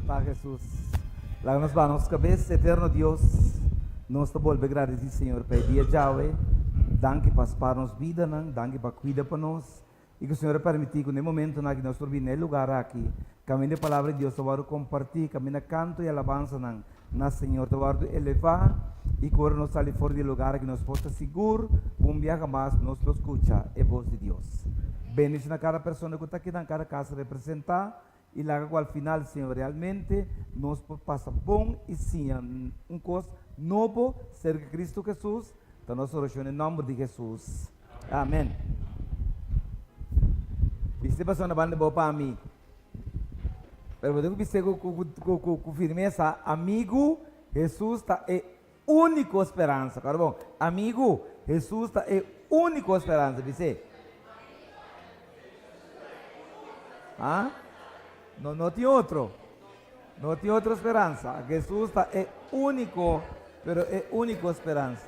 Exaltá Hesus. Laga nos baha nos kabes. Eterno Dios, nos ta bolbe gradisí Señor pa e dia djawe. Danki pa spar nos bidanan, danki pa kuida pa nos. I ku Señor a permití ku na e momentonan aki nos por bini na e lugar aki, kaminda e Palabra di Dios ta wòrdu kompartí, kaminda kanto i alabansanan na Señor ta wòrdu elevá, i ku ora nos sali for di e lugar aki nos por ta sigur ku un biaha mas nos lo skucha e bos di Dios. Bendishoná kada persona ku ta akinan, kada kas representá, i laga ku al final, Señor, realmente nos por pasa bon i siña un kos nobo serka Kristu Hesus. Ta nos orashon den nòmber di Hesus. Amen. Bisti persona banda bo pa mi. Pero bo tin ku bis'é ku ku ku ku ku firmesa, amigu, Hesus ta e úniko speransa. Kòrda bon, amigu, Hesus ta e úniko speransa. Bis'é. Ha? No, no tin otro. No tin otro speransa. Hesus ta e úniko, pero e úniko speransa.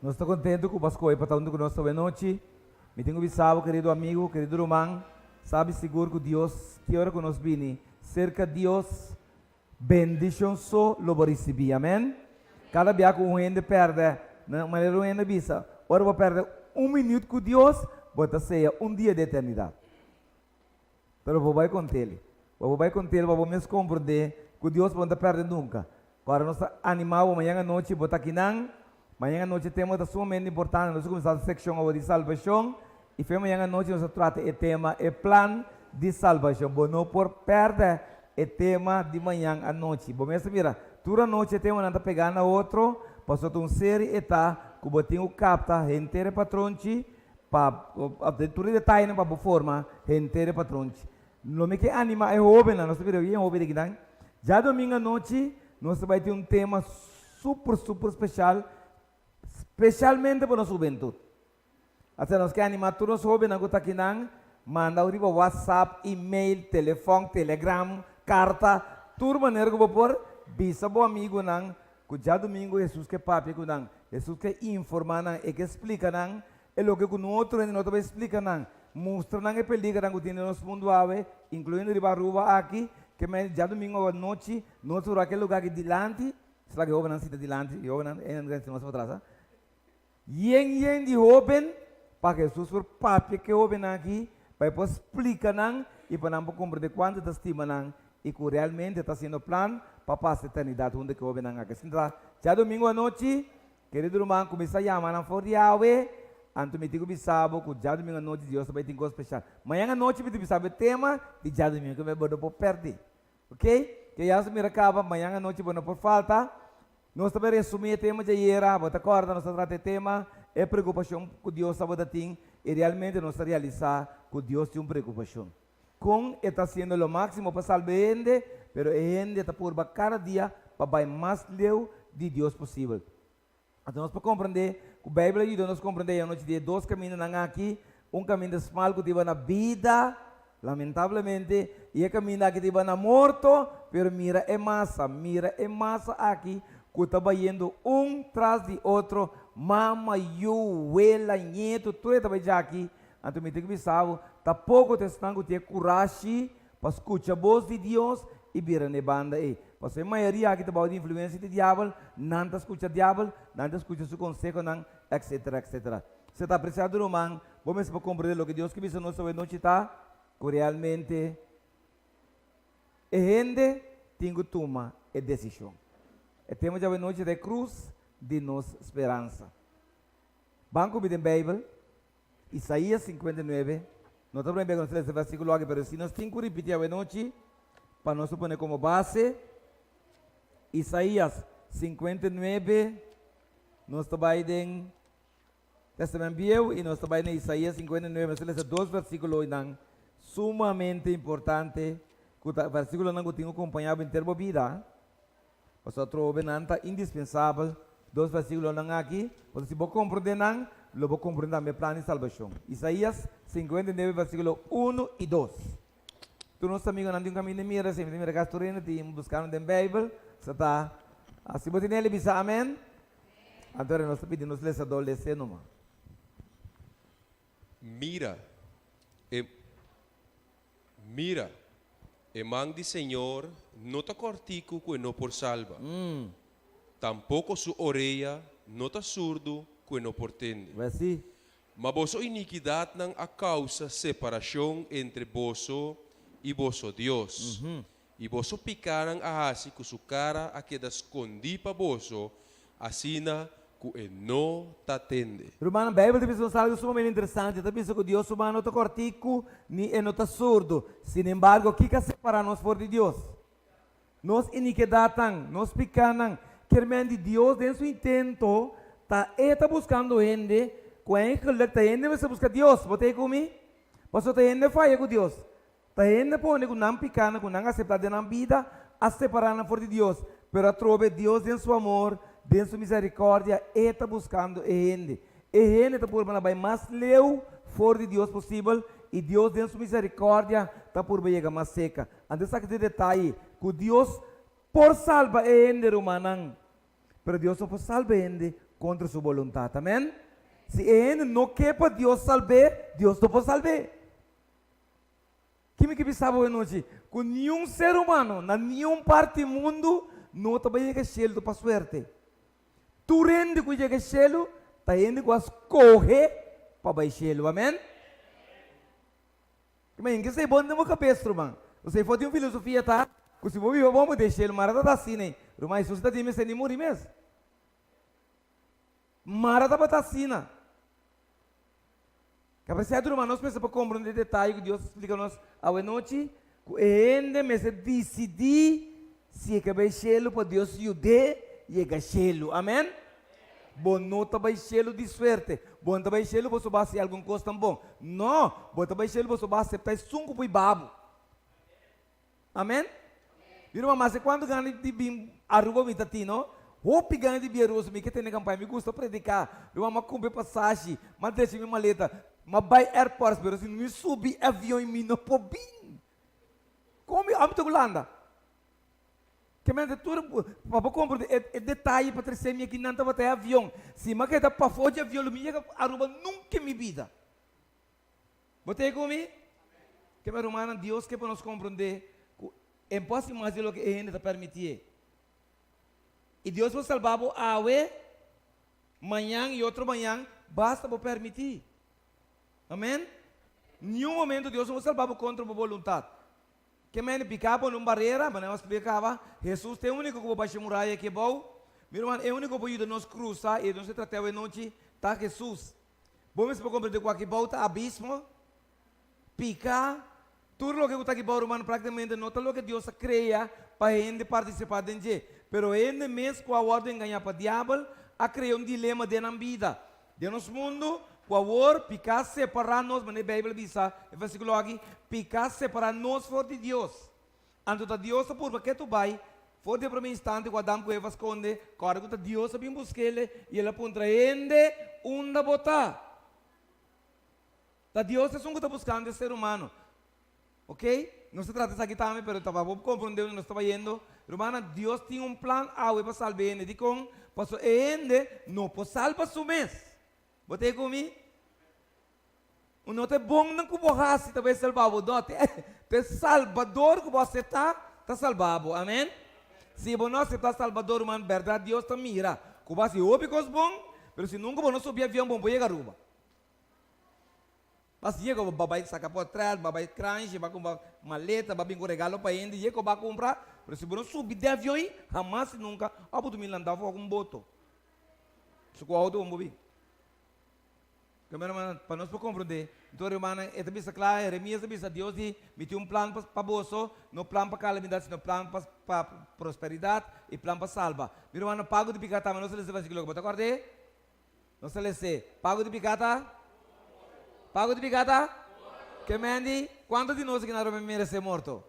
Nos ta kontentu ku bo a skohe pa ta huntu ku nos awenochi. Mi tin ku bisa bo, kerido amigu, kerido ruman, sabi sigur ku Dios ki ora ku nos bini serka Dios, Bendishon so lo bo risibí. Amèn. Kada bia ku un hende pèrdè, na manera un hende bisa, ora bo pèrdè un minüt ku Dios, bo ta sea un dia di eternidat. Pero bo bai kont'el. Bo bo bai kont'el pa bo mes komprondé ku Dios bo no ta pèrdè nunka. Ora nos ta animá bo mañan anochi, bo ta akinan. Mañan anochi e tema ta sumamente importante. Nos a kuminsá sekshon awor di salbashon i fe mañan anochi nos a trata e tema e plan di salbashon. Bo no por pèrdè e tema di mañan anochi. Bo mes ta mira, tur anochi e temanan ta pegá na otro, pasobra ta un seri e ta ku bo tin ku kapta henter e patronchi pa tur e detayenan pa bo forma henter e patronchi. Lo mi ke animá e hóbennan, nos ta mira bien hóben akinan, djadomingo anochi nos ta bai tin un tema super super speshal, speshalmente pa nos hubentut. Asina nos ke animá tur nos hóbennan ku ta akinan, manda riba whatsapp, email, telefòn, telegram, karta, tur manera ku bo por, bisa bo amigunan ku djadomingo Hesus ke papia ku nan, Hesus ke informá nan, e ke splika nan E loke ku no otro hende no ta bai splika nan. Mustra nan e peligernan ku tin den nos mundu awe, inkluyendo riba Aruba aki, ke men djadumingu anochi nos ta wak e luga aki dilanti, sla ku e hobennan sinta dilanti, e hobennan e nan sinta mas patras, yen yen di hoben pa Hesus por papia ku e hobennan aki, pa e por splika nan i pa nan por komprende kuantu e ta stima nan i ku realmente ta hasiendo plan pa pasa eternidat huntu ku e hobennan aki. Asina ta djadumingu anochi Kerido ruman, kuminsá yama nan for di awe, anto mi tin ku bisa bo ku djadumingu anochi Dios ta bai tin kos speshal. Mañan anochi mi tin bisa bo e tema di djadumingu ku bo no por pèrdè. Ok? Ke ya nos a mira kaba, mañan anochi bo no por falta. Nos ta bai resumí e tema djayera, bo ta kòrda nos ta trata e tema e preokupashon ku Dios tabata tin i realmente nos ta realisá ku Dios tin un preokupashon. Kon e ta hasiendo lo máksimo pa salba e hende, pero e hende ta purba kada dia pa bai mas leu di Dios posibel. Anto nos por komprendé ku Beibel a yuda nos komprendé e anochi di e dos kamindanan aki, un kaminda smal ku ta hiba na bida, lamentablemente, i e kaminda aki ta hiba na morto, pero mira e masa, mira e masa aki ku ta bayendo un tras di otro, mama, yu, wela, ñetu, tur e ta bai djaki Anto mi tin ku bisa bo, ta poko ta esnan ku tin e kurashi pa skucha bos di Dios i bira na e banda ei. Pasobra e mayoria aki ta bou di influensia di diabel, nan ta skucha diabel, nan ta skucha su konsehonan, etsetera, etsetera. Si ta apresiado ruman, bo mester por komprendé loke Dios ke bisa nos awe nochi ta ku realmente e hende tin ku tuma e desishon. E tema djawe nochi ta e krus di nos speransa. Ban ku mi den Beibel. Isaías 59, No ta promé bia ku nos ta lesa e versíkulo aki, pero si nos tin ku ripití awenochi pa nos por pone komo base. Isaías 59, Nos ta bai den Tèstamènt Bieu i nos ta bai na Isaías 59, nos ta lesa dos versíkulo einan sumamente importante, ku ta versíkulonan ku tin ku kompañá bo henter bo bida. Pasobra atrobe nan ta indispensabel. Dos versíkulonan aki, pasobra si bo komprondé nan, Lo bo komprendé tambe e plan di salbashon. Isaías 59 versíkulo 1 i 2. Tur nos amigonan tin un kaminda di mira, si mi ta mira kas tur hende tin buskando den Beibel, sa ta si bo tin el bisa amen. Anto nos ta pidi nos lesadó les'é numa. Mira, e Mira, e man di Señor no ta kòrtiku ku e no por salba, tampoko su orea no ta surdu ku e no por tende. Ma boso inikidatnan a kousa separashon entre boso i boso Dios, i boso pikánan a hasi ku su kara a keda skondí pa boso, asina ku e no ta tende. Rumannan, Beibel ta bisa nos algu sumamente interesante. E ta bisa ku Dios su man no ta kòrtiku ni e no ta surdu. Sinembargo, kiko a separá nos for di Dios? Nos inikidatnan, nos pikánan. Kier men di Dios den su intento ta e ta buskando hende ku eigenlijk ta hende mester buska Dios. Bo ta ei ku mi? Pasobra ta hende faya ku Dios. Ta hende pone ku nan pikánan ku nan aseptá den nan bida a separá nan for di Dios. Pero atrobe Dios den su amor, den su miserikòrdia, e ta buskando e hende. E hende ta purba na bai mas leu for di Dios posibel i Dios den su miserikòrdia ta purba yega mas seka. Anto esaki ta e detaye, ku Dios por salba e hende, rumannan, pero Dios no por salba e hende kontra su boluntat. Amèn? Si e hende no ke pa Dios salb'é, Dios no por salb'é. Ki mi ke bisa bo anochi? Ku niun ser humano na niun parti mundu no ta bai yega shelu pa suerte. Tur hende ku yega shelu ta hende ku a skohe pa bai shelu. Amen? Ki men ke esei bon den bo kabes, ruman. Esei for di un filosofia ta ku si bo biba bon bo den shelu, mara ta ta asina ei. Ruman, Hesus ta di mester ni muri mes. Mara tabata asina. Capacidad ruman, nos mester por comprende e detaye cu Dios a splica nos awe nochi, cu e hende mester dicidi si e ke bay cielo pa Dios yud'é yega cielo. Amen? Bo no ta bay cielo di suerte. Bo no ta bay cielo pasobra bo haci algun cos tan bon. No, bo ta bay cielo pasobra bo a acepta esun cu pui babo. Amen. Mi ruman mase cuanto gana di bin Aruba mi ta tin no. Hopi gana di bin Aruba so mi ke tene campaña mi gusta predica. Ruman m'a cumpra e pasashi, m'a drecha mi maleta, m'a bay airport pero si mi subi avion mi no por bin. Como mi ami ta Hulanda? Ke mente tur pa bo compra e detaye pa trece mi aki nan tabata e avion. Si m'a keda pafo dje avion lo mi yega Aruba nunca en mi bida. Bo ta ku mi? Ke mi rumannan, Dios ke pa nos komprondé ku e por hasi mas di loke e hende ta permitié. I Dios por salba bo awe, mañan i otro mañan, basta bo permití. Amèn? Niun momento Dios no por salba bo kontra bo boluntat. Ke mende piká pone un barera, manera mi a splika kaba, Hesus ta e úniko ku por basha e muraya aki abou. Mi ruman, e úniko ku por yuda nos krusa i nos e trata awe nochi ta Hesus. Bo mester por comprende cu aki bou ta abismo, pica, tur loke cu ta aki bou ruman practicamente no ta loke Dios a crea pa hende participa den dje, pero hende mes cu a wordo engaña pa diabel a crea un dilema den nan bida. Den nos mundo cu awor pica separa nos, manera e Bijbel a bisa e versiculo aki, pica separa nos for di Dios. Anto ta Dios ta purba ketu bai for di e prome instante ku Adam ku Eva skonde, kòrda ku ta Dios a bin busk'el i el a puntra, Hende, unda bo ta? Ta Dios esun ku ta buskando e ser humano. Oke, nos ta trata esaki tambe, pero ta pa bo komprondé unda nos ta bayendo. Rumannan, Dios tin un plan awe pa salba e hende. Dikon? Pasobra e hende no por salba su mes. Bo ta ei ku mi? Un no ta e bonnan ku bo hasi ta bai salba bo, no, ta e Salbador ku bo aseptá ta salba bo. Amen. Si bo no aseptá Salbador, ruman, bèrdat Dios ta mira ku bo hasi hopi kos bon, pero si nunka bo no subi avion bo no por yega Aruba. Bas yega bo bai saka potrèt, bo bai kranshi, bo a kumpra maleta, bo a bin ku regalo pa hende, yega ku bo a kumpra, pero si bo no subi den avion ei, hamas i nunka abo por tuma landa afó ku un boto. Si ku outo bo no por bin. Primeramente, pa nos por komprondé, enton rumannan, e ta bisa kla, Jeremias ta bisa, Dios di, Mi tin un plan pa boso, no plan pa kalamidat, sino plan pa pa prosperidat i plan pa salba. Mi rumannan, pago di piká tambe, nos ta lesa e versíkulo, bo ta kòrd'é? Nos ta les'é. Pago di piká ta? Pago di piká ta? Ke men di, kuantu di nos aki na Roma meresé morto?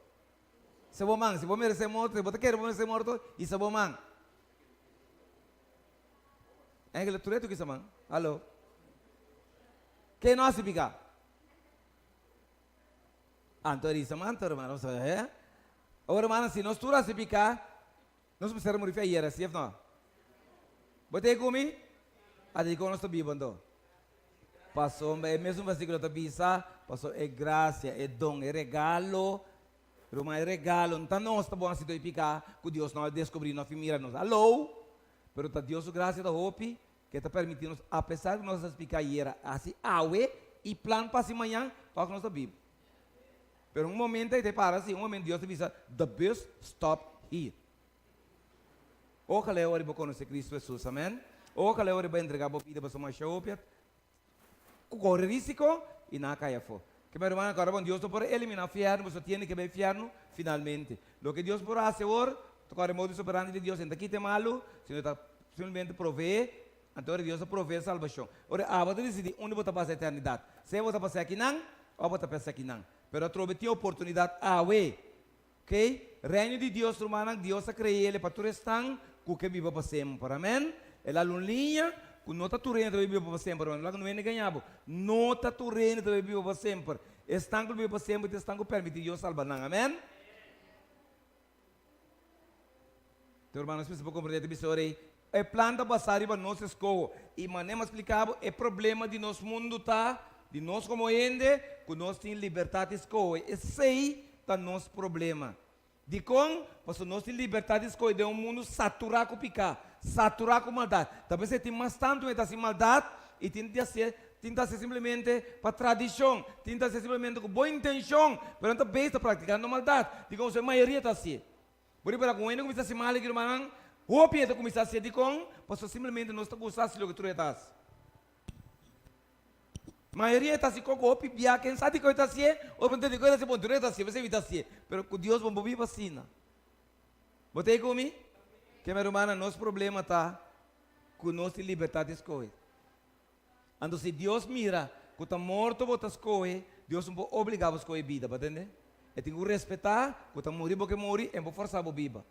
Hisa bo man. Si bo meresé morto, si bo ta kere bo meresé morto, hisa bo man. Eigenlijk tur e tu kisa man. Hallo. Ken no hasi piká? Anto e risa manto, hermano. Eh? Awor, hermano, si nos tur hasi piká, nos mester a muri fe ayera, si of no? Bo ta ku mi? A dikon nos ta biba anto? Pasobra e mesun versíkulo ta bisa, pasobra e grasia, e don, e regalo, ruman, e regalo, no ta nos ta bon hasi doi piká ku Dios no a deskubrí, no a fin mira nos. Alou! Pero ta Dios su grasia ta hopi ku e ta permití nos, apesar ku nos a hasi piká ayera, hasi awe i plan pa hasi mañan, tòg nos ta bibu. Pero un momento ei ta para así, un momento Dios ta bisa, The bus stop here. Ojalá e ora bo konosé Kristu Hesus, amèn. Ojalá e ora bo entregá bo bida pasobra masha hopi a kore risiko i nan a kai afó. Ke mi rumannan kòrda bon, Dios no por eliminá fièrnu, boso tiene ke bai fièrnu finalmente. Loke Dios por hasi awor, ta kòrda e modus operandi di Dios, e no ta kita e malu, sino e ta simplemente proveé, anto ora Dios ta proveé salbashon. Ora abo ta disidí unda bo ta pasa eternidat, sea bo ta pasa akinan òf bo ta pasa akinan. Pero atrobe tin oportunidat awe. Ok, Reino di Dios, rumannan, Dios a kre'el pa tur esnan ku ke biba pa semper. Amen. El a un liña ku no ta tur hende ta bai biba pa semper, ruman. Laga no hende gaña bo. No ta tur hende ta bai biba pa semper. Esnan ku lo biba pa semper ta esnan ku permití Dios salba nan. Amen. Te rumannan, nos mester por komprendé ta bisa ora ei. E plan ta basá riba nos eskoho. I manera mi a splika bo, e problema di nos mundu ta, di nos komo hende, ku nos tin libertat di skohe. Esei ta nos problema. Dikon? Pasobra nos tin libertat di skohe den un mundu saturá ku piká, saturá ku maldat. Ta p'esei tin mas tantu hende ta hasi maldat i tin di hasié, tin ta hasié simplemente pa tradishon, tin ta hasié simplemente ku bon intenshon, pero nan ta bes ta praktikando maldat. Dikon? Pasobra e mayoria ta hasié. Bo ripara ku un hende kuminsá hasi mal aki rumannan, hopi hende ta kuminsá hasié. Dikon? Pasobra simplemente nos ta gusta hasi loke tur hende ta hasi. Mayoria ta hasi koko hopi bia, ken sa dikon e ta hasié? Otro ta dikon e ta hasié, bon tur hende ta hasié, p'esei mi ta hasié. Pero ku Dios bo no por biba asina. Bo ta ei ku mi? Ke mi rumannan, nos problema ta ku nos tin libertat di skohe. Anto si Dios mira ku ta morto bo ta skohe, Dios no por obligá bo skohe bida, bo a tende? E tin ku respetá ku ta muri bo ke muri, e no por forsá bo biba.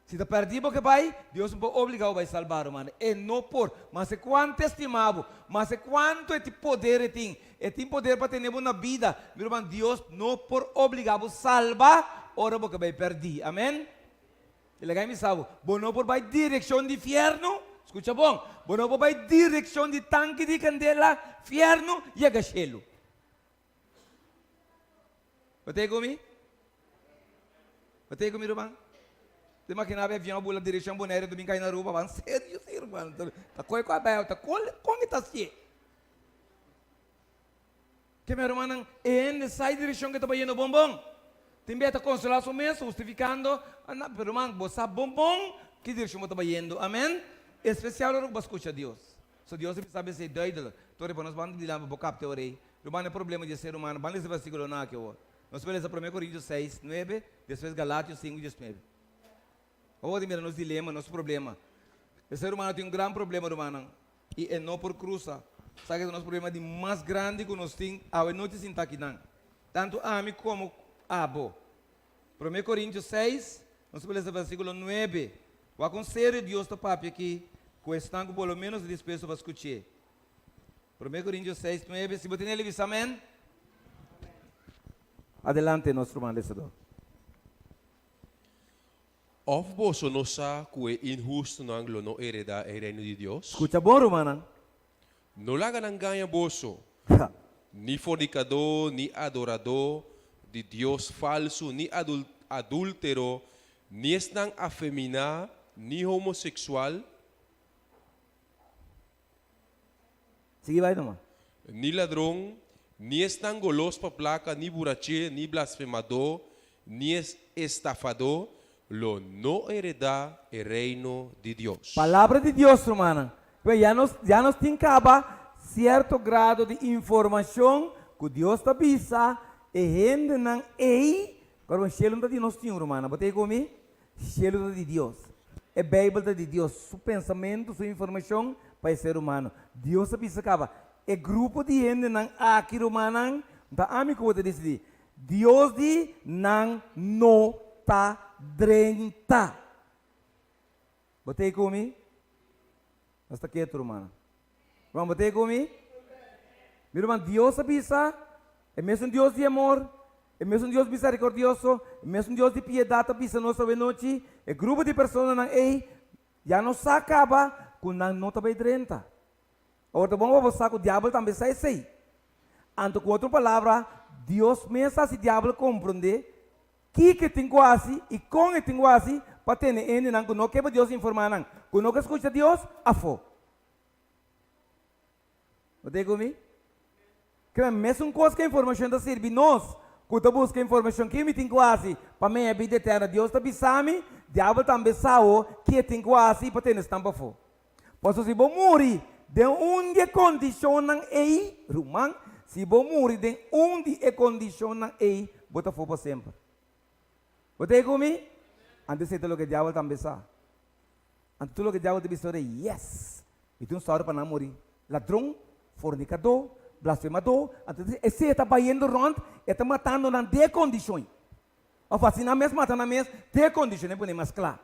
Si ta pèrdí bo ke bai, Dios no por obligá bo bai salbá, ruman. E no por. Maske kuantu e stima bo, maske kuantu e tin poder e tin, e tin poder pa tene bo na bida, mi ruman, Dios no por obligá bo salba ora bo ke bai pèrdí. Amèn? I laga mi sa bo, bo no por bai direkshon di fièrnu, skucha bon, bo no por bai direkshon di tanki di kandela, fièrnu, yega shelu. Bo ta ei ku mi? Bo ta ei ku mi, ruman? Bo ta imaginá bo e avion a bula direkshon Bonaire ta bin kai na Aruba? Ban serio si, ruman. Ta kohe ku abel, ta kon e ta hasié? Ke mi rumannan, e hende sa e direkshon ke ta bayendo bon bon. Tin bia e ta konsolá su mes, hustifikando, Anda, pero ruman, bo sa bon bon ki direkshon bo ta bayendo. Amen. Espesial ora ku bo a skucha Dios. So Dios a bisa esei duidelik. Tori pa nos ban dilanti pa bo kapta e ora ei. Ruman, e problema di e ser humano, ban lesa e versikulonan aki awor. Nos por lesa Promé Korintios seis, nuebe, despues Galatios sinku, diesnuebe. Awor di mira nos dilema, nos problema. E ser humano tin un gran problema, rumannan, i e no por cruza. Sa ke ta nos problema di mas grandi ku nos tin awe nochi sinta akinan, tantu ami komo abo. Prome Korintios seis, nos por lesa versikulo nuebe. Wak kon serio Dios ta papia aki ku esnan ku por lo menos ta dispuesto pa skuch'é. Prome Korintios seis, nuebe, si bo tene el bisa amen. Adelante nos ruman lesador. Òf boso no sa ku e inhustunan lo no heredá e Reino di Dios? Skucha bon, rumannan. No laga nan gaña boso, ni fornikadó, ni adoradó di dios falsu, ni adúltero, ni esnan afeminá, ni homoseksual. Sigui bai numa. Ni ladron, ni esnan golos pa plaka, ni buraché, ni blasfemadó, ni estafadó lo no heredá e Reino di Dios. Palabra di Dios, rumannan. Pues ya nos ya nos tin kaba sierto grado di informashon ku Dios ta bisa e hendenan ei, Kòrda bon, shelu no ta di nos tin, rumannan. Bo ta ei ku mi? Shelu ta di Dios. E Beibel ta di Dios, su pensamentu, su informashon pa e ser humano. Dios a bisa kaba, e grupo di hendenan aki, rumannan, no ta ami ku bo ta disidí. Dios di nan no ta drenta. Bo ta ei ku mi? Nos ta ketu, rumannan. Ruman, bo ta ei ku mi? Mi ruman, Dios a bisa, e mesun Dios di amor, e mesun Dios miserikordioso, e mesun Dios di piedat a bisa nos awenochi, e grupo di personanan ei ya no sa kaba ku nan no ta bai drenta. Awor ta bon pa bo sa ku diabel tambe sa esei. Anto ku otro palabra, Dios mes a hasi diabel komprondé kiko e tin ku hasi i kon e tin ku hasi pa tene hendenan ku no ke pa Dios informá nan, ku no ke skucha Dios, afó. Bo ta ei ku mi? Kende mesun kos ku e informashon ta sirbi nos ku ta buska informashon ke mi tin ku hasi pa meña bida eterno. Dios ta bisa mi, diabel tambe sa ho ke e tin ku hasi pa tene esnan pafó. Pasobra si bo muri den un di e kondishonnan ei, ruman, si bo muri den un di e kondishonnan ei, bo ta afó pa semper. Bo ta ei ku mi? Anto esei ta loke diabel tambe sa. Anto tur loke diabel ta bisa ora, Yes! Mi tin un sòru pa nan muri. Ladron, fornikadó, blasfemadó, anto esei ta bayendo rònt, e ta matando nan den e kondishon. Òf hasi nan mes mata nan mes den e kondishon, e pone mas kla.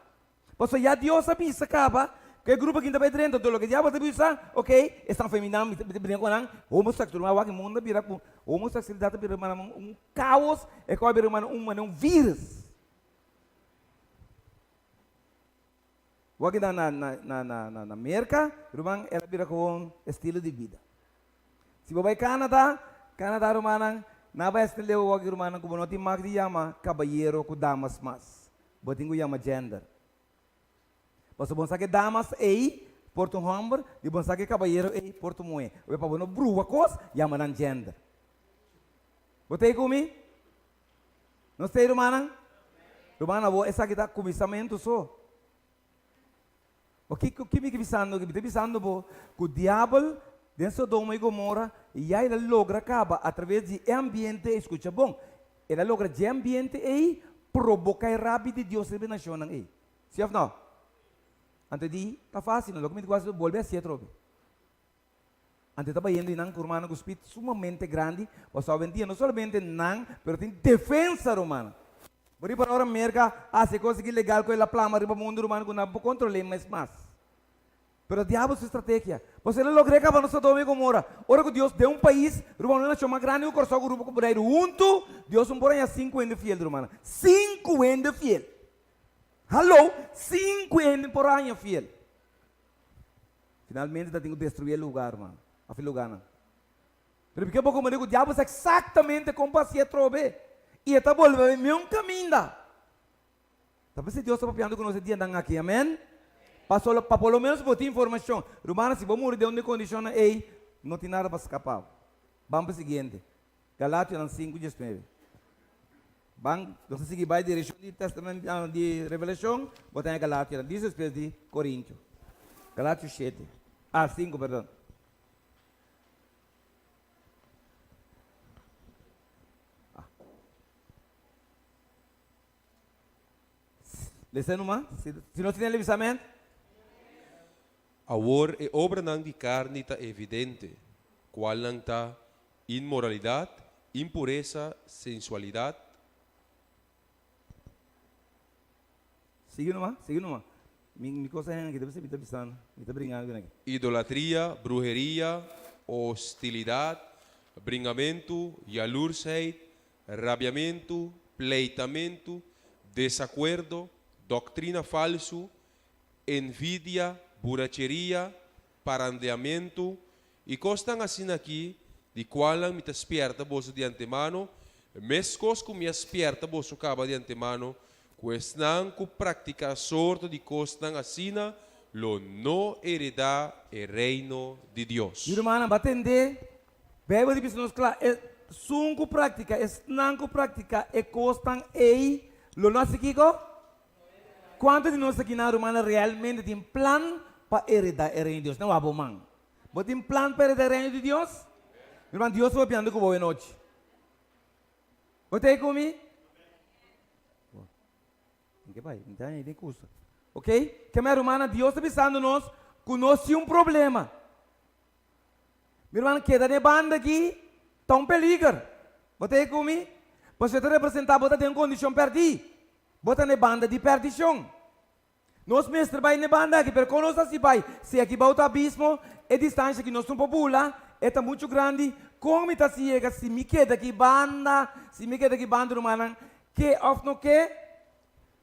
Pasobra ya Dios a bisa kaba ku e grupo aki ta bai drenta, anto loke diabel ta bisa, ok, esnan feminan, mi ta bringa ku nan, homoseksual, mi a wak e mundu a bira ku homoseksualidat a bira manera un kaos, e kos a bira manera un manera un virus. Wak na na na na na na Merka, ruman, el a bira gewoon estilo di bida. Si bo bai Canada, Canada rumannan, nan a bai hasta leu wak rumannan ku bo no tin mag di yama kabayero ku damas mas. Bo tin ku yama gender. Pasobra bo no sa ke damas ei por ta un hòmber i bo no sa ke kabayero ei por ta un muhé. Obe pa bo no brua kos, yama nan gender. Bo ta ei ku mi? Nos ta ei rumannan? Rumannan abo esaki ta kuminsamentu so. Bo kiko ki mi ki bisando aki? Mi ta bisando bo ku diabel den Sodoma i Gomora ya el a logra kaba atraves di e ambiente ei, skucha bon, el a logra dje ambiente ei proboka e rabia di Dios riba e nashonnan ei. Si òf no? Anto e di, ta fásil, no? Loke mi ta ku hasi, bolbe hasié atrobe. Anto e ta bayendo i nan ku rumannan ku spit sumamente grandi, pasobra awendia no solamente nan, pero tin defensa rumannan. Bo riba ora Merka hasi e kos aki legal ku el a plama riba mundu rumannan ku nan por kontrol'é mes mas. Pero diabel su estrategia. Pasobra el a logra e kaba na Sodoma i Gomora. Ora ku Dios den un pais, ruman un nashon mas grandi ku Kòrsou ku Aruba ku Boneiru huntu, Dios no por haña sinku hende fiel rumannan. Sinku hende fiel! Hallo! Sinku hende por haña fiel. Finalmente ta tin ku destruí e lugar, ruman, òf e lugánan. Pero p'ke bo komprendé ku diabel sa eksaktamente kon pa hasié atrobe, i e ta bolbe bai meun kaminda. Ta p'esei Dios ta papiando ku nos e dianan aki, amèn? Pa solo, pa por lo ménos bo tin informashon. Rumannan, si bo muri den un di e kondishonnan ei, no tin nada pa skapá bo. Ban pa e siguiente. Galationan sinku diesnuebe. Ban, nos ta sigui bai direkshon di Testament, di Revelashon, bo ta haña Galationan, dis despues di Korintio. Galatio shete, ah, sinku, perdon. Ah. Lesa numa, si, si nos tin el bisa amen. Awor e obranan di karni ta evidente, kualnan ta Inmoralidat, impuresa, sensualidat. Sigui numa, sigui numa. Mi mi cosa hen aki, debe ser mi ta bisando, mi ta bringando con aki. Idolatria, bruheria, hostilidat, bringamentu, yalursheid, rabiamentu, pleitamentu, desakuerdo, doktrina falsu, envidia, buracheria, parandeamentu, I kosnan asina aki, di kualnan mi ta spièrta boso di antemano, meskos ku mi a spièrta boso kaba di antemano, ku esnan ku praktiká sorto di kosnan asina lo no heredá e Reino di Dios. Mi rumannan, bo a tendé? Beibel ta bisa nos kla, Esun ku praktiká, esnan ku praktiká e kosnan ei lo no hasi kiko? Kuantu di nos akinan, rumannan, realmente tin plan pa heredá e Reino di Dios? Nan wak bo man. Bo tin plan pa hereda e Reino di Dios? Mi ruman, Dios ta papiando ku bo e nochi. Bo ta ei ku mi? Mi ke bai, mi ta haña den kusa. Ok? Ke mi rumannan, Dios ta bisando nos ku nos tin un problema. Mi rumannan, keda den e banda aki ta un peliger. Bo ta ei ku mi? Pasobra e ta representá bo ta den un kondishon pèrdí. Bo ta na e banda di pèrdishon. Nos mester bai n'e banda aki, pero kon nos ta hasi bai? Si aki bou ta abismo, e distansha ki nos no por bula, e ta muchu grandi. Kon mi ta siega si mi keda aki banda, si mi keda aki banda rumannan, ke òf no ke,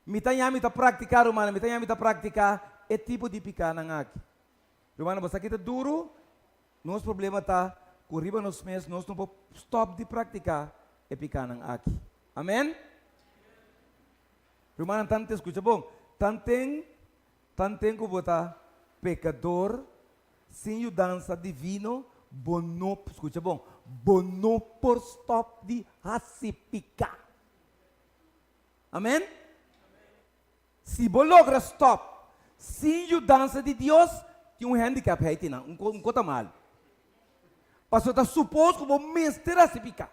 mi ta ña mi ta praktiká rumannan, mi ta ña mi ta praktiká e tipo di pikánan aki. Rumannan, bo sa ki ta duru? Nos problema ta ku riba nos mes nos no por stòp di praktiká e pikánan aki. Amèn? Rumannan, tanten, skucha bon, tanten, tanten ku bo ta pekador sin yudansa divino, bo no, skucha bon, bo no por stòp di hasi piká. Amèn? Si bo logra stòp sin yudansa di Dios, tin un handicap hei tin nan, un kota malu. Pasobra ta supos ku bo mester hasi piká.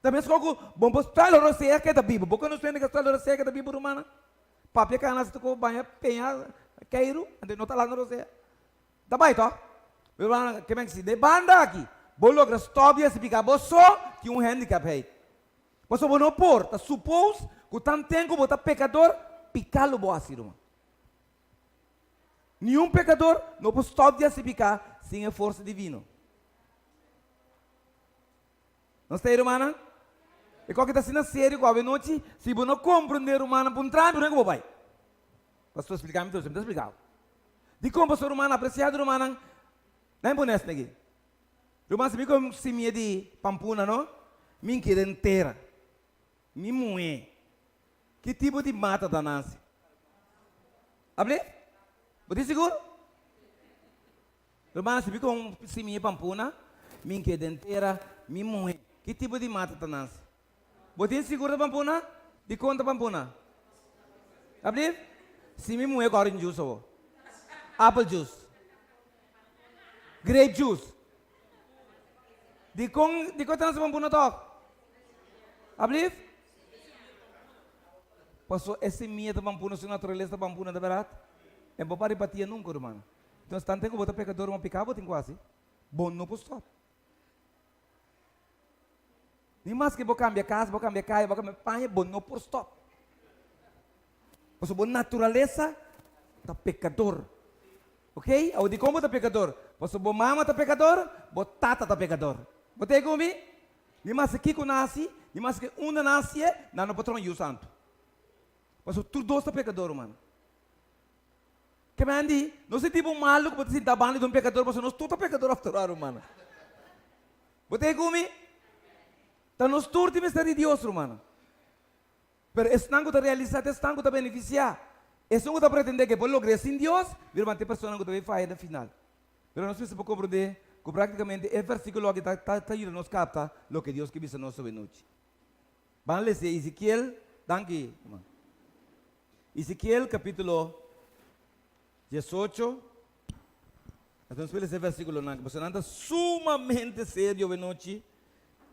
Ta meskos ku bo por stòp el rosea keda bibu. Bo konosé hende ku a stòp el rosea keda bibu, rumannan? Papia kana si ta ku baña peña keiru, anto no ta landa rosea. Ta bai tòg? Rumannan, ke men si den banda aki bo logra stòp di hasi piká bo so, tin un handicap hei. Pasobra bo no por ta supos ku tanten ku bo ta pekador, piká lo bo hasi, ruman. Niun pekador no por stòp di hasi piká sin e forsa divino. Nos ta ei, rumannan? E kòke ta asina serio ku awenochi, si bo no komprendé, rumannan, puntra mi promé ku bo bai. Pastor, splika mi tur, mi ta splika bo. Dikon, pastor, rumannan, apresiado rumannan, nan pone esaki aki. Ruman si mi come simia di pampuna no, mi keda entera. Mi muhe. Ki tipo di mata ta nase? Abli? Bo tin sigur? Ruman si mi come simia di pampuna, mi keda entera, mi muhe. Ki tipo di mata ta nase? Bo tin sigur ta pampuna? Dikon ta pampuna? Abli? Si mi muhe ku orange juice awo. Apple juice. Grape juice. Dikon dikon ta nase pampuna tòg? Ablief? Paso e simia ta pampuna, su naturalesa ta pampuna, ta bèrdat? E bo pa ripatia nunka, ruman. Entonces, tanten ku bo ta pekador, ruman, piká bo tin ku hasi. Bo no por stòp. Ni maske bo kambia kas, bo kambia kaya, bo kambia paña, bo no por stòp. Pasobra bo naturalesa ta pekador. Ok? Awor dikon bo ta pekador? Pasobra bo mama ta pekador, bo tata ta pekador. Bo ta ku mi? Ni maske kiko nasi, ni maske unda nasi e, nan no por traha un yu santu. Pasobra tur dos ta pekador, ruman. Ke men di, no sinti bo malu ku bo ta sinta banda di un pekador, pasobra nos tur ta pekador after all, rumannan. Bo ta ku mi? Ta nos tur tin mester di Dios, rumannan. Pero esnan ku ta realisá ta esnan ku ta benefisiá. Esun ku ta pretendé ku e por logr'é sin Dios, mi ruman, ta e personanan ku ta bai faya na final. Pero nos mester por komprondé ku práktikamente e versíkulo aki ta ta yuda nos kapta loke Dios ke bisa nos awe nochi. Ban lesa Ezekiel, danki, ruman. Ezekiel kapítulo 18. Anto nos por lesa e versíkulonan aki, pasobra nan ta sumamente serio awe nochi.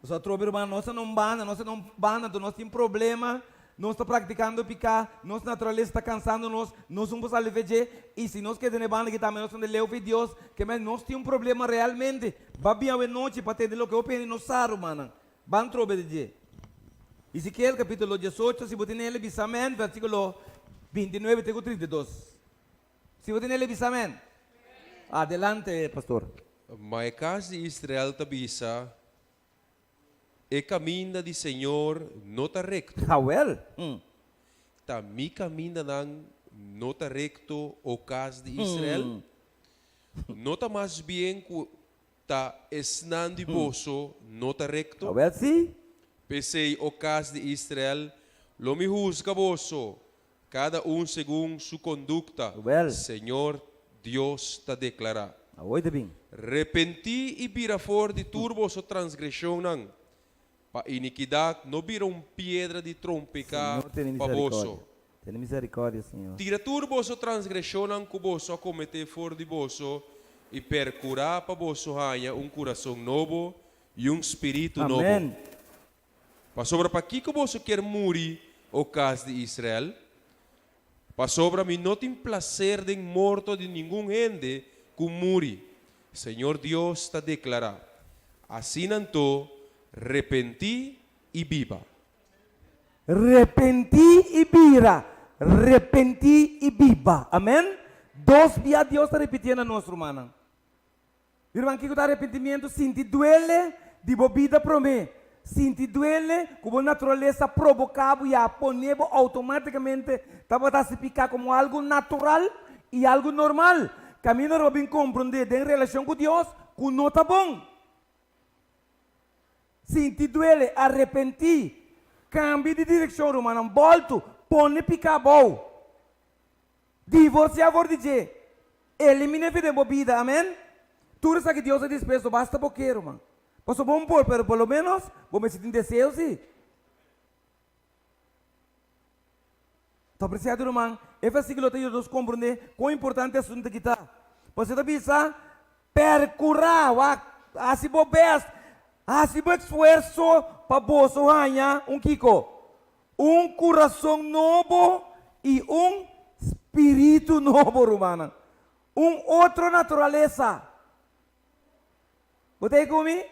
Pasobra atrobe, ruman, nos ta na un banda, nos ta na un banda, anto nos tin problema, nos ta praktikando piká, nos naturalesa ta kansando nos, nos no por sali fe dje, i si nos keda na e banda aki tambe nos ta na leu fe Dios, ke men nos tin un problema realmente. Ba bin awe nochi pa tende loke hopi hende no sa, rumannan. Ban trobe di dje. Ezekiel capítulo 18, si bo tin el, bisa amen, versículo 29 te cu 32. Si bo tin el, bisa amen. Adelante, pastor. Ma e cas di Israel ta bisa, E caminda di Señor no ta recto. Jawel. Ta mi camindanan no ta recto, o cas di Israel? No ta mas bien cu Ta esnan di boso no ta rekto? Awel si. P'esei, o kas di Israel, lo mi husga boso, kada un segun su kondukta, Awel. Señor Dios ta deklará. Awor ta bin. Repentí i bira for di tur boso transgreshonnan, pa inikidat no bira un piedra di trompeká Señor tene pa misericordia. boso. Tene misericordia, Señor. Tira tur boso transgreshonnan ku boso a kometé for di boso i perkurá pa boso haña un kurason nobo i un spiritu nobo. Amen. Pasobra pakiko boso kier muri, o kas di Israel? Pasobra mi no tin plaser den morto di ningun hende ku muri, Señor Dios ta deklará. Asina anto, repentí i biba. Repentí i bira, repentí i biba. Amèn. Dos bia Dios ta ripitié na nos, rumannan. Mi ruman, kiko ta arepentimiento? Sinti duele di bo bida promé. Sinti duele ku bo naturalesa proboká bo i a pone bo outomátikamente tabata hasi piká komo algu natural i algu normal. Kaminda ora bo bin komprondé den relashon ku Dios ku no ta bon. Sinti duele, arepentí, kambia di direkshon, rumannan, bòltu, pone piká abou. Divorsiá for di dje. Eliminé fi den bo bida. Amèn. Tur esaki Dios a dispuesto, basta bo ke, ruman. Pasobra bo por, pero por lo ménos bo mester tin deseo sí. Ta apresiado, ruman, e versíkulo ta yuda nos komprondé kon importante e asuntu aki ta. Pasobra e ta bisa, Perkurá, wak, hasi bo bèst, hasi bo esfuerso pa boso haña un kiko? Un kurason nobo i un spiritu nobo, rumannan. Un otro naturalesa. Bo ta ei ku mi?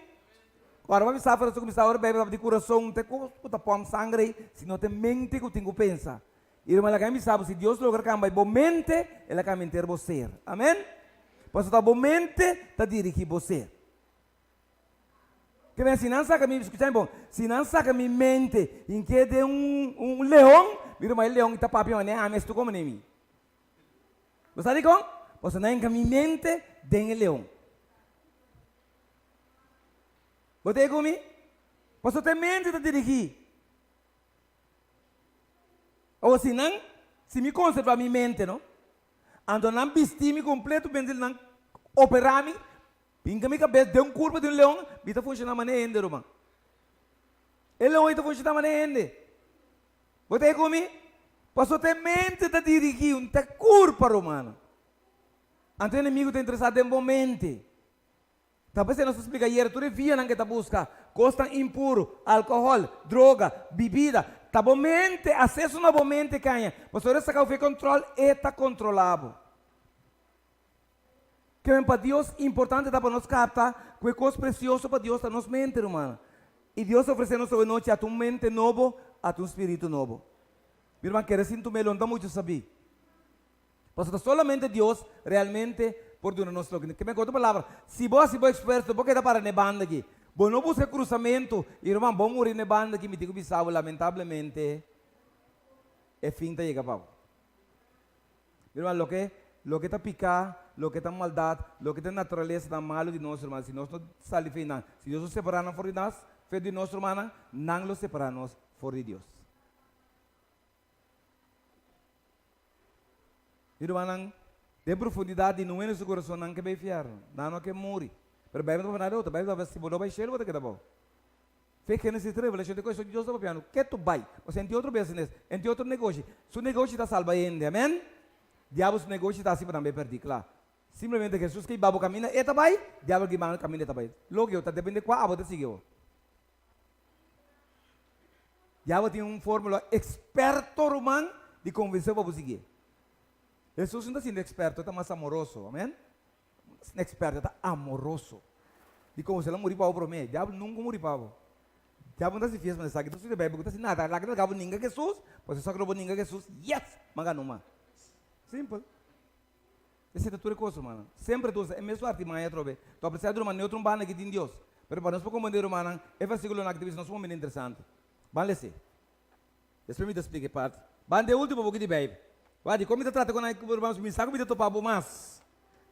Ora bo bisa afra, kuminsá ora Beibel papia di kurason, te ku ta pòmp sanger ei, sino te mente ku tin ku pensa. I ruman, laga mi bisa bo, si Dios logra kambia bo mente, el a kambia henter bo ser. Amen? Pasobra ta bo mente ta dirigí bo ser. Ke men, si nan saka mi, skucha mi bon, si nan saka mi mente i ke den un un leon, mi ruman e leon ta papia manera ami estu komo mi. Bo sa dikon? Pasobra nan hinka mi mente den e leon. Bo ta ei ku mi? Pasobra ta e mente ta dirigí. Awor si nan, si mi konservá mi mente no, anto nan bisti mi kompleto, bendil nan operá mi, Pinka mi kabes den un kurpa di un leon, mi ta funshoná manera hende, ruman. E leon ei ta funshoná manera hende. Bo ta ei ku mi? Pasobra ta e mente ta dirigí, un ta kurpa, rumannan. Anto e enemigu ta interesá den bo mente. Ta p'esei nos ta splika ayera tur e vianan ku e ta buska, kosnan impuru, alkohòl, droga, bibida. Ta bo mente, aseso na bo mente kaña. Pasobra ora e saka bo for e kòntròl, e ta kontrolá bo. Ke pa Dios importante ta pa nos kapta ku e kos presioso pa Dios ta nos mente, rumannan. I Dios a ofresé nos awe nochi ata un mente nobo, ata un spiritu nobo. Mi ruman, kere sintu melo no ta muchu sabí. Pasobra ta solamente Dios realmente por duna nos loke. Ke men ku otro palabra, si bo hasi bo esfuerso, bo keda para na e banda aki. Bo no buska krusamentu, i ruman, bo muri na e banda aki, mi tin ku bisa bo, lamentablemente e fin ta yega pa bo. Mi ruman, loke, loke ta piká, loke ta maldat, loke ta naturalesanan malu di nos, ruman, si nos no sali for di nan, si Dios no separá nan for di nas, for di nos, rumannan, nan lo separá nos for di Dios. Mi rumannan, den profundidat di nueno su kurason nan ke bai fièrnu, nan no ke muri. Pero Beibel no ta papia nada di otro, Beibel ta papia si bo no bai shelu bo ta keda abou. Fe Génesis 3, Revelashon di koe Dios ta papiando ketu bai. Osea enti otro business, enti otro negoshi. Su negoshi ta salba hende, amen? Diabel su negoshi ta hasi pa nan bay perdi, kla. Simplemente Jesus ke hiba bo kaminda e ta bai, diabel ke hiba kaminda e ta bai. Logio, ta depende kua abo ta sigui bo. Diabel tin un formula eksperto ruman di konvensé bo pa bo sigui. Jesus no ta sinti eksperto, e ta mas amoroso, amen? No eksperto, e ta amoroso. Dikon bo? El a muri pa bo promé. Diabel nunka muri pa bo. Diabel no ta hasi fiesta pa esaki. Ta studia Beibel ku ta hasi nada. Laga ta bo ninga Hesus, pasobra esaki lo bo ninga Hesus, yes! Manga numa. Simpel. Esei ta tur e kos, rumannan. Semper ta usa e mesun artimaña atrobe. Ta apresiá di ruman neutro un banda ki tin Dios. Pero pa nos por komprendé, rumannan, e versíkulonan aki ta bisa nos un momento interesante. Ban les'é. Despues mi ta splika e parti. Ban den ultimo buki di Beibel. Wak, dikon mi ta trata ku nan ruman? Mi sa ku mi ta topa bo mas.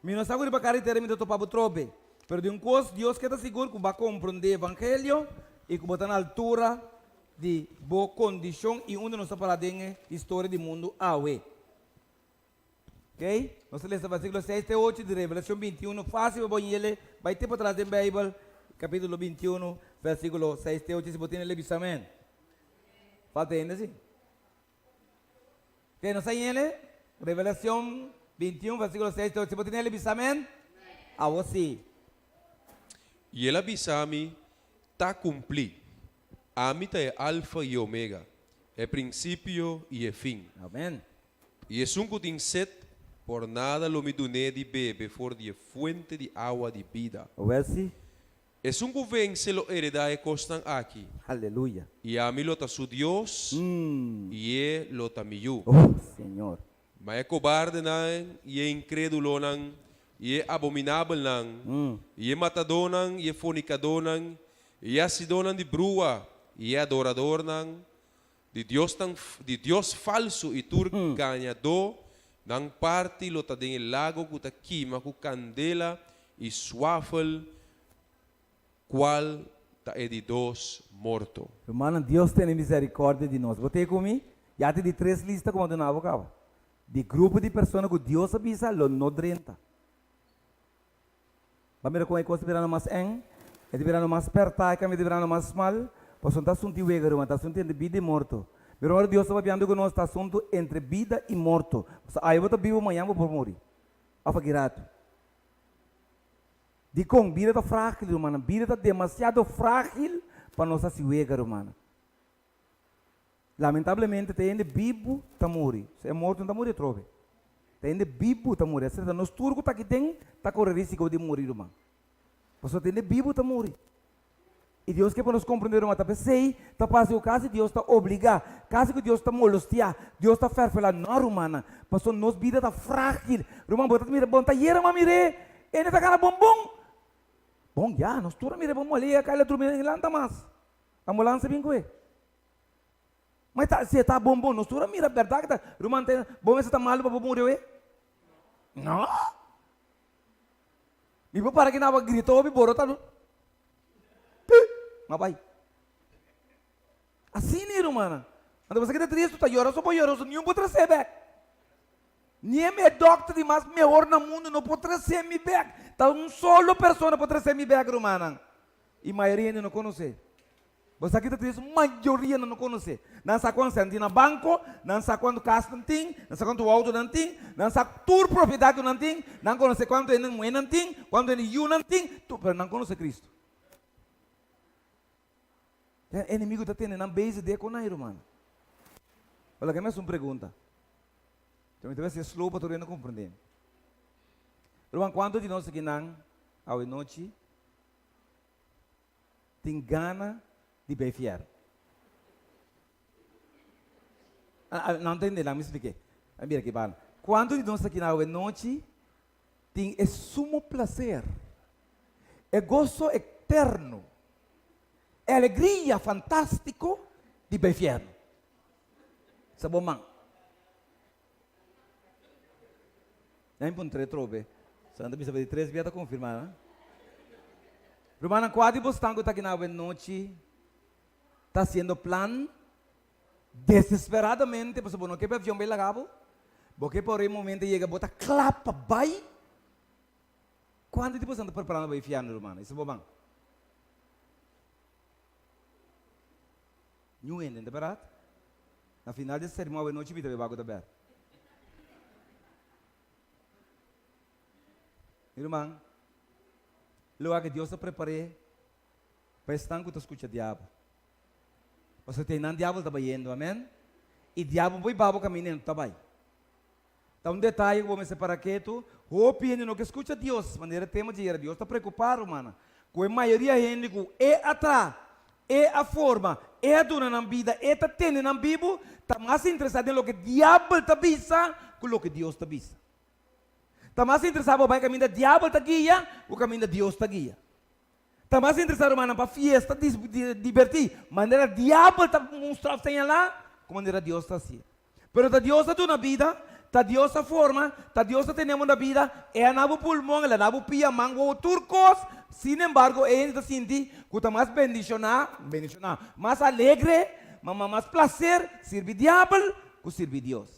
Mi no sa ku riba karetera mi ta topa bo trobe. Pero di un kos Dios ke ta sigur ku bo a komprondé evangelio i ku bo ta na altura di bo kondishon i unda nos ta pará den e historia di mundu awe. Oké, nos ta lesa versíkulo seis te ocho di Revelashon 21. Fásil pa bo yele, bai te patras den Beibel, kapítulo 21, versíkulo seis te ocho, si bo tene le bisa amèn. Falta hende si? Oké, nos a yele Revelashon 21, versíkulo seis te ocho, si bo tene le bisa amèn. Awor si. I el a bisa mi, Ta kumplí. Ami ta e Alfa i e Omega, e prinsipio i e fin. Amèn. I esun ku tin set, por nada lo mi dun'é di bebe for di e fuente di awa di bida. Awel si. Esun ku vense lo heredá e kosnan aki. Aleluya. I ami lo ta su Dios, i e lo ta mi yu. Oh, Señor. Ma e kobardenan i e inkrédulonan. I e abominabelnan, i e matadónan, i e fornikadónan, i e hasidónan di brua, i e adoradornan di diosnan di dios falsu i tur gañadó, nan parti lo ta den e lago ku ta kima ku kandela i swafel, kual ta e di dos morto. Rumannan, Dios tene misericordia di nos. Bo te ku mi? Ya ta di tres lista ku bo a duna bo kaba. Di grupo di persona ku Dios a bisa lo no drenta. Bo a mira kon e kos ta birando mas eng, e ta birando mas pèrtá, e kaminda ta birando mas smal, pasobra ta asuntu di wega, ruman, ta asuntu entre bida i morto. Mira ora Dios ta papiando ku nos, ta asuntu entre bida i morto. Pasobra awe bo ta bibu, mañan bo por muri, òf aki ratu. Dikon? Bida ta frágil, rumannan. Bida ta demasiado frágil pa nos hasi wega, rumannan. Lamentablemente ta hende bibu ta muri. Si e morto no ta muri atrobe. Ta hende bibu ta muri. Asina ta nos tur ku ta aki den ta kore risiko di muri ruman. Pasobra ta hende bibu ta muri. I Dios ke pa nos komprende ruman ta p'esei ta pasa ku kasi Dios ta obligá, kasi ku Dios ta molostiá, Dios ta fèrfelá no rumannan. Pasobra nos bida ta frágil. Ruman bo ta mira bon ta yera ma mir'é hende ta gana bon bon. Bon ya nos tur a mira bon bon el a yega kai el a drumi el lanta mas. Ambulans a bin ku e. Ma e ta, si e ta bon bon, nos tur a mira bèrdat ku ta, ruman ta, bo mester ta malu pa bo muri awe? No! Mi por para kina bo a grita hopi boro ta pi! Ma bai. Asina e rumannan. Anto bo sa kita tristu ta yora so bo yora so niun por tras'é bèk. Ni e dòkter di mas mehor na mundu no por tras'é mi bèk. Ta un solo persona por tras'é mi bèk rumannan. I mayoria hende no konos'é. Bo sa ki ta trist? Mayoria nan no konosé. Nan sa kuantu sèn tin na banko, nan sa kuantu kas nan tin, nan sa kuantu outo nan tin, nan sa tur propiedat ku nan tin, nan konosé kuantu hende muhé nan tin, kuantu hende yu nan tin, tur, pero nan konosé Kristu. E enemigu ta tene nan bezig de kon nan, ruman. Bo laga mi hasi un pregunta. Mi ta bai hasi slow pa tur hende komprendé. Ruman, kuantu di nos akinan awe nochi tin gana di bay fièrnu. Nan ta hende, laga mi splike. A mira aki banda. Kuantu di nos aki na awe nochi tin e sumo plaser, e goso eterno, e alegria fantástiko di bay fièrnu? Sa bo man. Nan mi puntra atrobe. So nan ta bisa pa di tres bia ta konfirmá nan. Rumannan, kua di bosnan ku ta aki na awe nochi ta hasiendo plan desesperadamente pasobra bo no ke pa e avion bai laga bo? Bo ke pa ora e momento yega bo ta kla pa bai? Kuantu di bosnan ta preparando pa bai fiando, rumannan? Esei bo ban. Niun hende no ta bèrdat? Na final di e sermon awe nochi mi ta beba ku ta bèr. Mi ruman, loke ku Dios a prepar'é pa esnan ku ta skucha diabel. Pasobra te einan diabel ta bayendo, amen? I diabel por hiba bo kaminda e no ta bai. Ta un detaye ku bo mester para ketu, hopi hende no ke skucha Dios, manera tema dje yera, Dios ta preokupá, rumannan, ku e mayoria hende ku E a traha, E a forma, E a duna nan bida, E ta tene nan bibu, ta mas interesá den loke diabel ta bisa ku loke Dios ta bisa. Ta mas interesá bo bai kaminda diabel ta guia ku kaminda Dios ta guia. Ta mas interesá rumannan pa fiesta, dibertí, manera diabel ta mustra òf señalá ku manera Dios ta hasié. Pero ta Dios a duna bida, ta Dios a forma, ta Dios a tene bo na bida, E a na bo pulmon, El a na bo pia, man, wowo, tur kos. Sin embargo, e hende ta sinti ku ta mas bendishoná, bendishoná, mas alegre, mas plaser sirbi diabel ku sirbi Dios.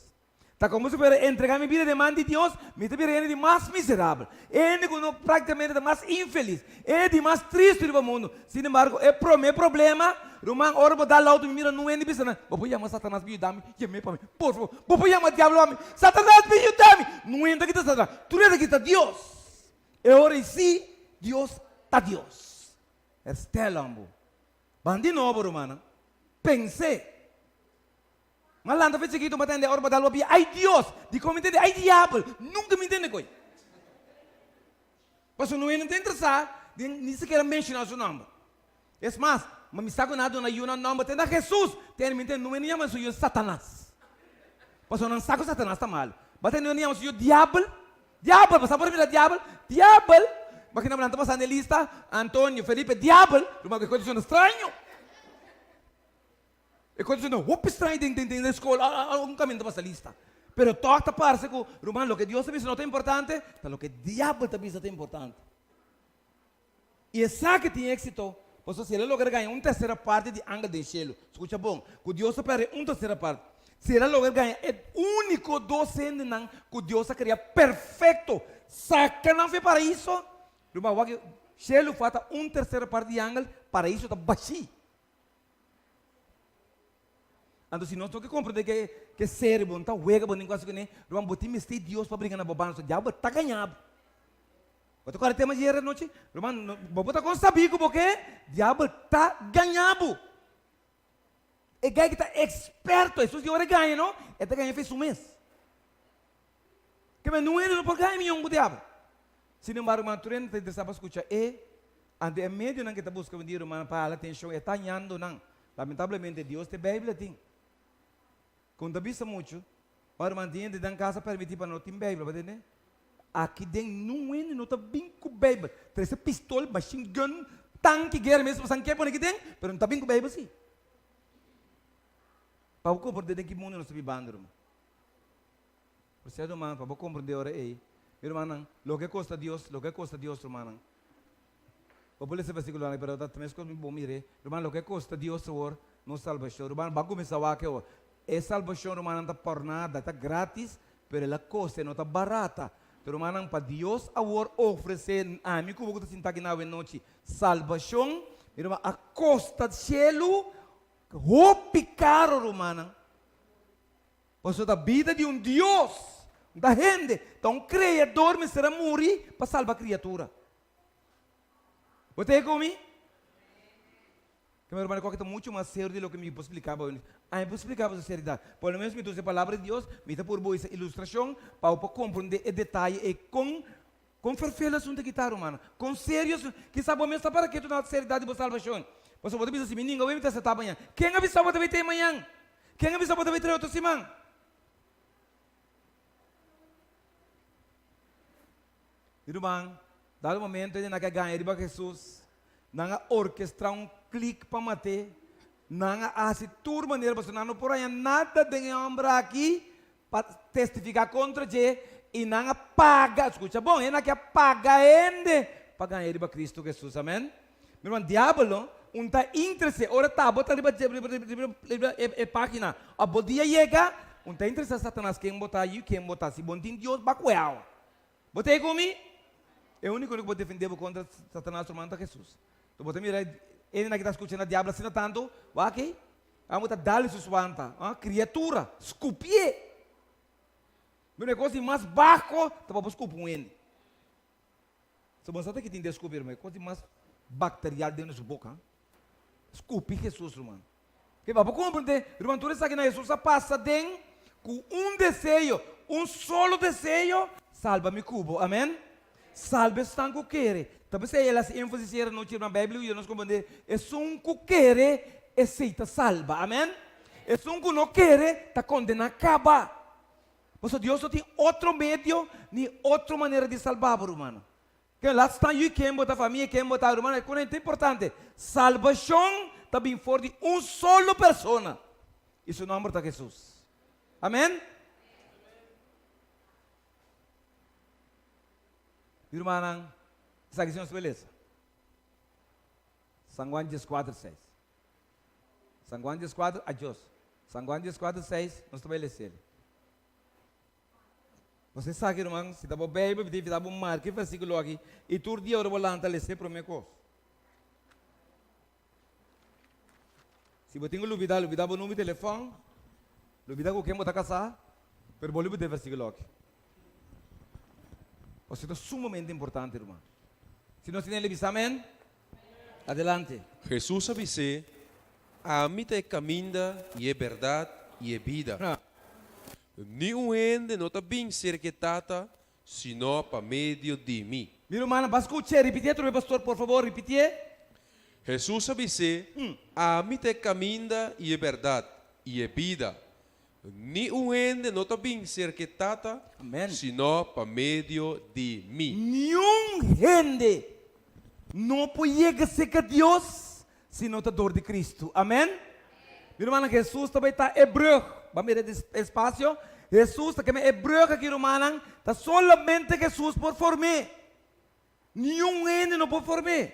Ta komo si fuera entregá mi bida den man di Dios, mi ta bira e hende di mas miserabel, e hende ku no práktikamente ta mas infelis, e hende di mas tristu riba mundu. Sin embargo, e promé problema, ruman, ora bo dal outo mi mira nun hende bisa nan, Bo por yama Satanas bin yuda mi? Yam'é pa mi, por favor. Bo por yama diablo pa mi? Satanas bin yuda mi! Nun hende ta kita Satanas, tur hende ta kita Dios. E ora ei sí, Dios ta Dios. Herstel ambo. Ban di nobo, rumannan. Pens'é. M'a lanta fe chikitu, m'a tende ora bo dal bo pia, Ai Dios! Dikon mi tende? Ai diabel! Nunka mi tende koe. Pasobra no hende ta interesá den ni sikiera menshoná su nòmber. Es mas, mi sa ku nan a duna yu nan nòmber te na Hesus, tende mi tende no hende yama su yu Satanas. Pasobra nan sa ku Satanas ta malu. Ba tende hende yama su yu diabel? Diabel, bo sa por mira diabel? Diabel! Makina bo nan ta pasando e lista, Antonio, Felipe, diabel! Ruman, e kos ta straño. E kos ta hopi straño den den den skol, algun kaminda ta pasa lista. Pero tòg ta parse ku, ruman, loke Dios ta bisa no ta importante, ta loke diabel ta bisa ta importante. I esaki tin éksito, pasobra si el a logra gaña un tersera parti di angel den shelu, skucha bon, ku Dios ta pèrdè un tersera parti, si el a logra gaña e úniko dos hendenan ku Dios a krea perfekto, saka nan for e paraiso, ruman wak shelu falta un tersera parti di angel, paraiso ta bashí. Anto si nos no ke komprendé ke ke serio bo no ta wega bo nin ku hasi kuné, ruman bo tin mester Dios pa bringa na bo banda, so diabel ta gaña bo. Bo ta kòrda e tema di ayer anochi? Ruman, bo por ta kon sabí ku bo ke? Diabel ta gaña bo. E guy ki ta eksperto, Hesus di ora e gaña no, e ta gaña fe su mes. Keme nun hende no por gaña mion ku diabel. Sin embargo, ruman, tur hende ta interesá pa skucha e, anto e medionan ke ta buska wendia, ruman, pa hala atenshon, e ta hañando nan. Lamentablemente, Dios te Beibel a tin. Ku no ta bisa muchu, ora ruman tin hende den kasa permití pa no tin Beibel, bo ta tende? Aki den nun hende no ta bin ku Beibel. Trese pistol, machine gun, tanki guera mes pasan ke pone aki den, pero no ta bin ku Beibel si. Pa bo komprendé den ki mundu nos ta bibando, ruman. Por sierto, ruman, pa bo komprendé ora ei, mi rumannan, loke kosta Dios, loke kosta Dios, rumannan. Bo por lesa e versíkulonan aki, pero ta meskos mi bo mir'é. Ruman, loke kosta Dios awor nos salbashon. Ruman, bo a kuminsá wak awor. E salbashon, rumannan, ta por nada, ta grátis, pero el a kosta, e no ta barata. Pero, rumannan, pa Dios awor ofresé ami ku bo ku ta sinta aki na awenochi salbashon, mi ruman, a kosta shelu hopi karo, rumannan. Pasobra ta bida di un Dios, no ta hende, ta un Kreador mester a muri pa salba kriatura. Bo ta ku mi? Ke mi hermano koke ta mucho mas serio di loke mi por splika bo. Ami por splika bo su seriedad. Por lo menos mi ta usa e palabra di Dios, mi ta puru bo esa ilustracion pa bo por comprende e detaye e con con ferfel asunto aki ta, rumannan. Con serio asunto. Kisa bo mes ta para ketu na seriedad di bo salbacion. Pasobra bo ta bisa si mi ninga awe mi ta acepta mañan. Ken a bisa bo ta bay te mañan? Ken a bisa bo ta bay trae otro siman? Mi ruman, dado momento hende nan ke gaña riba Jesus, nan a orkestrá un klik pa mat'é, nan a hasi tur manera pasobra nan no por haña nada den e hòmber aki pa testifiká kontra dje, i nan a paga, skucha bon, hende aki a paga hende pa gaña riba Kristu Jesus, amèn. Mi ruman, diabel no un ta interesé ora ta bo ta riba riba e página òf bo dia yega, un ta interesá Satanas ken bo ta i ken bo ta, si bo no tin Dios ba kue awa. Bo ta ei ku mi? E úniko ku por defendé bo kontra Satanas, ruman, ta Hesus. Enton bo ta mira hendenan ki ta skucha na diablo asina tantu, wak ei, amo ta dal su swanta, ah, kriatura, skupié! Mira, e kos di mas baho ta pa bo skupi un hende. So bo sa ta ki tin deskupi, ruman, e kos di mas bakterial den nos boka, skupi Hesus, ruman. Ke bo komprende, ruman, tur esaki na Hesus a pasa den ku un deseo, un solo deseo, salba mi ku bo. Amen. Salba esnan ku kere. Ta p'esei el hasi énfasis ayer anochi, ruman, Beibel yuda nos komprende, esun ku kere, esei ta salba. Amen. Esun ku no kere, ta kondená kaba. Pasobra Dios no tin otro medio ni otro manera di salba bo, rumannan. Ke laat staan yu ken bo ta, famia ken bo ta, rumannan, e konen ta importante. Salbashon ta bin for di un solo persona, i su nòmber ta Hesus. Amen? Mi rumannan, esaki si nos por lesa. San Juan 14, 6. San Juan 14, adios. San Juan 14, 6, nos ta bai les'el. Bo sa ki, ruman, si ta bo Bijbel, mi ta invitá bo marka e versíkulo aki i tur dia ora bo lanta lesa e promé kos. Si bo tin ku lubidá, lubidá bo number di telefòn, lubidá ku ken bo ta kasá, pero bo lubidá e versíkulo aki. Pasobra ta sumamente importante, ruman. Si nos tin el bisa amèn, adelante. Hesus a bis'é, Ami ta e kaminda i e bèrdat i e bida. Ni un hende no ta bin serka e Tata sino pa medio di mi. Mi rumannan, ba skuch'é. Ripitié atrobe, pastor, por fabor, ripitié. Hesus a bis'é, Ami ta e kaminda i e bèrdat i e bida. Ni un hende no ta bin serka e Tata, Amen. sino pa medio di mi. Niun hende no por yega serka Dios si no ta dor di Kristu. Amen. Mi rumannan, Hesus ta bai ta e brug. Ban mira e espasio. Hesus ta keme e brug aki, rumannan, ta solamente Hesus por form'é. Niun hende no por form'é.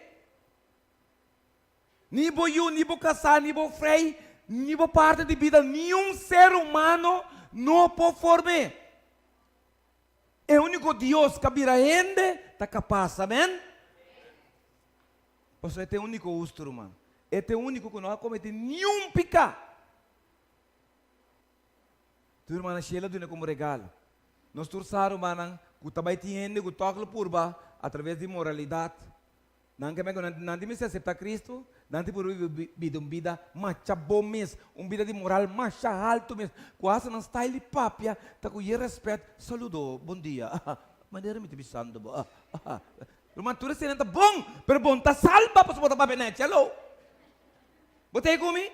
Ni bo yu, ni bo kasá, ni bo frei, ni bo partner di bida, niun ser humano no por form'é. E úniko Dios ku a bira hende ta kapas. Amèn? Pasobra e ta e úniko hustu, ruman. E ta e úniko ku no a kometí niun piká. Tur rumannan Sheila duna komo regalo. Nos tur sa, rumannan, ku ta bai tin hende ku tòg lo purba atraves di moralidat. Nan ke men ku nan tin mester aseptá Kristu, nan tin por biba un bida masha bon mes, un bida di moral masha haltu mes, ku hasta nan style di papia ta ku ye rèspèt, Saludo, bon dia, manera mi ta bisando bo, Ruman, tur eseinan ta bon, pero bon ta salba pasobra bo ta papia nèchi, haló. Bo ta ei ku mi?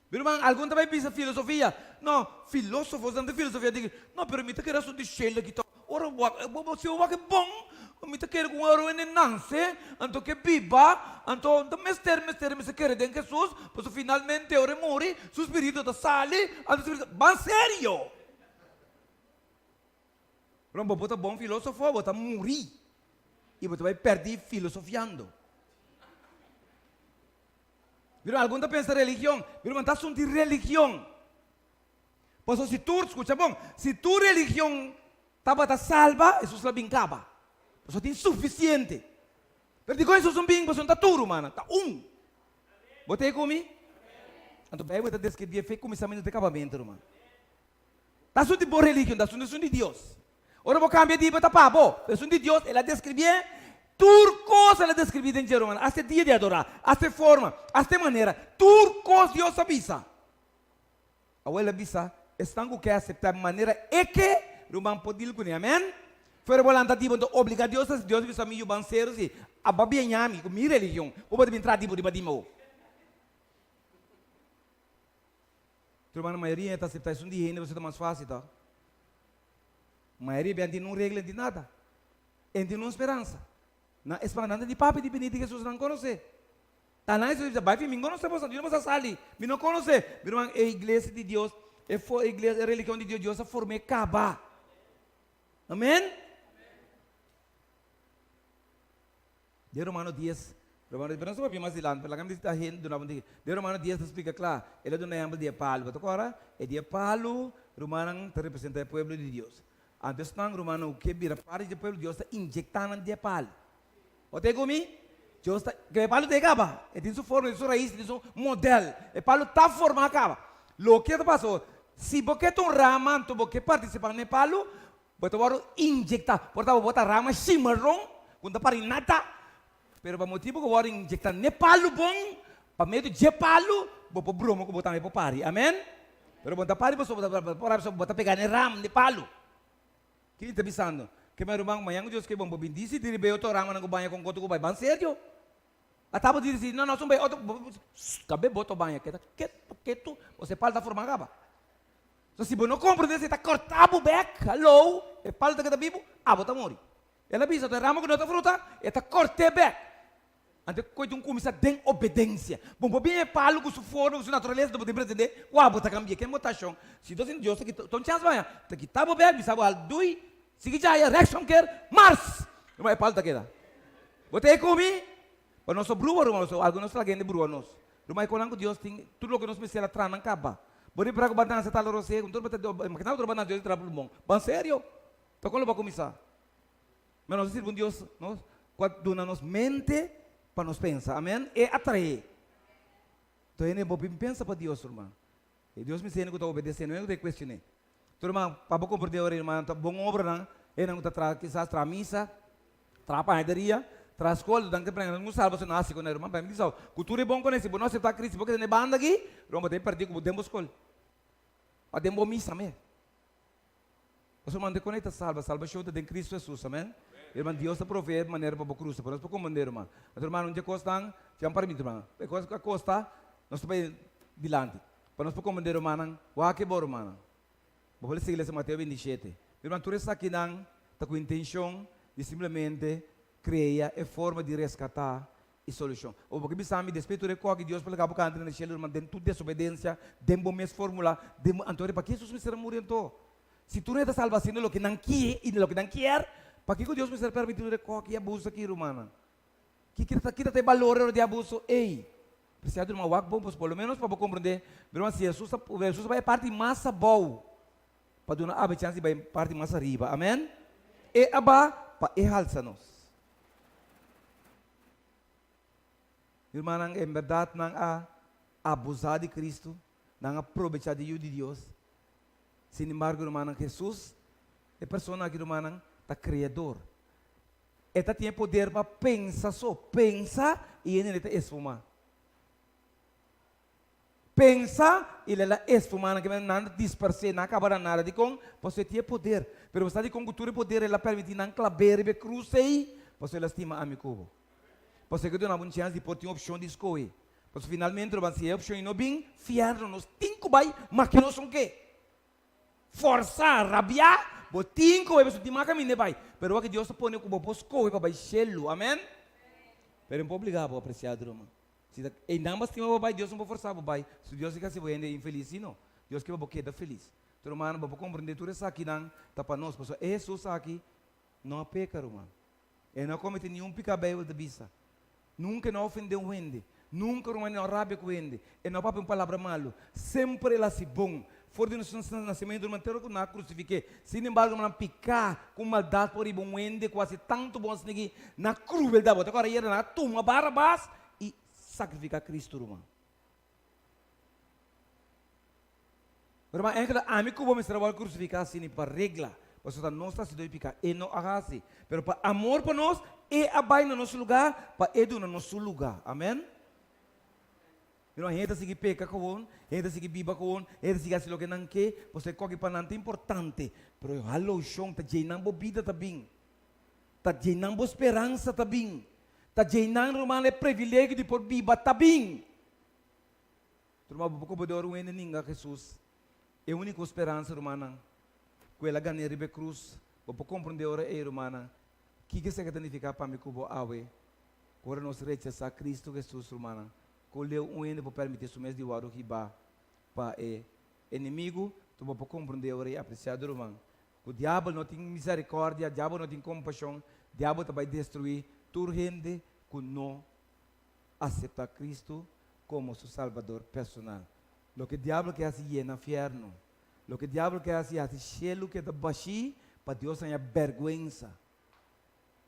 Mi ruman, algun ta bai bisa filosofia. No, filósofosnan di filosofia di, No, pero mi ta kere asuntu di shelu aki tok. Ora bo wak, bo, bo, si bo wak e bon, mi ta kere ku un ora hende nanse, anto ke biba, anto no ta mester, mester, mester kere den Hesus, pasobra finalmente ora e muri, su spiritu ta sali, anto spiritu, ban serio! Ruman, bo por ta bon filósofo, bo ta muri, i bo ta bai pèrdí filosofiando. Mira, algun ta pensa religion. Mira, bo ta asuntu di religion. Pasobra si tur, skucha bon, si tur religion tabata salba, Hesus lo a bin kaba. Pasobra tin sufisiente. Pero dikon Hesus no bin? Pasobra no ta tur, rumannan, ta un. Bo ta ei ku mi? Anto Beibel ta deskribí e fe kuminsamentu te kabamentu, ruman. Ta asuntu di bo religion, ta asuntu esun di Dios. Ora bo kambia di bo ta pa bo, pero esun di Dios, el a deskribié tur kos, el a deskribí den dje ruman, asta e dia di adorá, asta e forma, asta e manera, tur kos Dios a bisa. Awor el a bisa esnan ku ke aseptá e manera e ke, ruman por dil kuné, amèn. Fuera bo lanta di bo, no ta obligá Dios ta hasi, Dios a bisa mi yu ban seru si, abo a biañá mi ku mi religion, ku bo ta bin traha di bo riba di mi awor. Tur hermano, mayoria hende ta aseptá esun di hende pasobra ta mas fásil, tòg? Mayoria bia tin un regla, tin nada. En tin un speransa. Nan e nan ta di papia di bini di Hesus, nan konosé. Ta nan Hesus bisa, bai fin, mi konosé boso, di unda boso a sali? Mi no konosé. Mi ruman, e iglesia di Dios, e iglesia, e religion di Dios, Dios a form'é kaba. Amen? Den Romano dies, Romano dies, pero nos ta papia mas dilanti, pero laga mi ta hende duna bo un tiki. Den Romano dies ta splika kla, el a duna ehèmpel di e palu. Bo ta kòrda? E di e palu, rumannan, ta representá e pueblo di Dios. Anto esnan rumannan ku ke bira parti di e pueblo, Dios ta inyektá nan di e palu. Bo ta ku mi? Dios ta, ke e palu ta e kaba. E tin su forma, e tin su rais, e tin su modèl. E palu ta formá kaba. Loke ta pasa awor, si bo ke ta un rama, anto bo ke partisipá na e palu, Bo ta wòrdu injektá. Por ta bo ta rama shimaron ku no ta pari nada, pero pa motibu ku bo wòrdu injektá n'e palu bon, pa medio dje palu bo por broma ku bo tambe por pari. Amen. Pero bo no ta pari pasobra bo ta pari pasobra bo ta pegá n'e rama, n'e palu. Kiko ta bisando? Ke mi ruman, mañan ku Dios ke bon bo bin disidí riba e otro ramanan ku baña kon koto ku bai. Ban serio. Ata bo disidí, no, nos un bai otro, kabe bo to baña, keda ketu, ketu, pasobra e palu ta forma kaba. So si bo no comprende esei ta corta bo bek, hallo, e palu ta keda bibu, abo ta muri. El a bisa, e rama ku no ta fruta, e ta cort'é bek. Anto e koe tin cuminsa den obedencia. Bo por bin e palu ku su forma, ku su naturalesa, bo tin pretende ku abo ta cambia. Ken bo ta shon? Si Dios Dios ta kita, ta un chance baña, ta kita bo bek, bisa bo al dui, sigui djaya, rechtsomkeer, mars! E palu ta keda. Bo ta e ku mi? Pa nos no brua ruman, pasobra algun nos ta laga hende brua nos. Ruman, e konan ku Dios tin, tur loke nos mester a traha nan kaba. Bo ripara ku banana sa tala rosé, ku tur bo ta imaginá otro banana Dios a traha pulmon. Ban serio! Ta kon lo bo a kuminsá? Ma nos a sirbi un Dios nos ku a duna nos mente pa nos pensa. Amen. E a trahe. Enton hende bo bin pensa pa Dios, ruman. E Dios mester hende ku ta obedesé, no hende ku ta kuestion'é. Tur ruman, pa bo komprendé ora, ruman, ta bon obranan, hendenan ku ta traha kisas traha misa, traha panaderia, traha skol, nan ta bringa nan un salbacion nan hasi ku nan, ruman, pa mi bisa bo, ku tur e bon koné, si bo no aseptá Cristo, si bo keda na e banda aki, ruman, bo ta e pèrdí ku bo den bo skol, òf den bo misa mes. Pasobra ruman, koné ta salba, salbacion ta den Cristo Jesus, amen. Ruman, Dios ta proveé manera pa bo krusa, pero nos por komprendé, ruman. Anto, ruman, un di e kosnan, si nan permití, ruman, e kos ku a kosta, nos ta bai dilanti. Pa nos por komprendé, rumannan, wak e bo, rumannan. Bo por lesa iglesia Mateo 27. Mi ruman, tur esakinan ta ku intenshon di simplemente krea e forma di reskatá i solushon. Bo por bisa mi, despues tur e kos aki Dios por laga bo kanta na shelu, ruman, den tur desobedensia, den bo mes formula, den bo, anto pakiko Hesus mester a muri anto? Si tur hende ta salba hasiendo loke nan kie i loke nan kier, pakiko Dios mester a permití tur e kos aki i abuso aki, rumannan? Ki ta kita ta e balor di abuso ei? Presiado ruman wak bon pues por lo menos pa bo comprende ruman si Hesus ta Hesus ta bai e parti mas abou pa duna abo e chance di bai e parti mas ariba amen e a ba pa e halsa nos. Mi rumannan en berdad nan a abusa di Cristo nan a probecha di yu di Dios sin embargo rumannan Hesus e persona aki rumannan ta creador E ta tin e poder pa pensa so, pensa i hende ta esfumá. Pensa i lei la esfumá nan, kimen nan ta dispersé, nan a kaba na nada. Dikon? Pasobra e tin e poder. Pero bo sa dikon ku tur e poder el a permití nan klab'é riba e krus ei? Pasobra el a stima ami ku bo. Pasobra e ke duna bo un chèns di por tin opshon di skohe. Pasobra finalmente lo ban si e opshon ei no bin, fièrnu nos tin ku bai, maske nos no ke. Forsa, rabia, bo tin ku bai pasobra tin mas kaminda e bai. Pero wak Dios ta pone ku bo por skohe pa bai shelu. Amen. Pero e no por obliga bo, apresiado ruman. Si ta einan bo stima bo bai, Dios no por forsa bo bai. Si Dios ke hasi bo hende infelis, si no. Dios ke pa bo keda felis. Tur rumannan, bo por komprende tur esakinan ta pa nos, pasobra e Hesus aki no a peka, ruman. E no a komete niun piká, Beibel ta bisa. Nunka e no a ofendé un hende. Nunka ruman e no a rabia ku hende. E no a papia un palabra malu. Semper el a hasi bon. For di nos nasementu ruman te ora ku nan a krusifik'é. Sin embargo rumannan piká ku maldat por riba un hende ku hasi tantu bon asina ki na krueldat. Bo ta kòrda ayera nan a tuma Barabas i sakrifiká Kristu ruman. Ruman Angela, ami ku bo mester a wòrdu krusifiká asina pa regla, pasobra ta nos ta hasi dor di piká, e no a hasi. Pero pa amor pa nos, e a bai na nos lugá pa e duna nos su lugá. Amèn. Ruman, hende ta sigui peka kowon, hende ta sigui biba kowon, hende ta sigui hasi loke nan ke, pasobra e koki pa nan ta importante. Pero haloshon ta djei nan bo bida ta bin, ta djei nan bo speransa ta bin, ta djei nan, ruman, e privilegio di por biba ta bin. Ruman, bo por koba di ora un hende ninga Hesus, e úniko speransa, rumannan, ku El a gané riba e krus. Bo por komprondé ora ei, rumannan, kiko esaki ta nifiká pa mi ku bo awe, ku ora nos rechasá Kristu Hesus, rumannan, ku leu un hende por permití su mes di wòrdu hibá pa e enemigu. Tur bo por komprondé ora ei, apresiado ruman, ku diabel no tin miserikòrdia, diabel no tin kompashon, diabel ta bai destruí tur hende ku no aseptá Kristu komo su Salbador personal. Loke diabel ke hasi yena fièrnu. Loke diabel ke hasi hasi shelu keda bashí pa Dios haña bèrgwensa.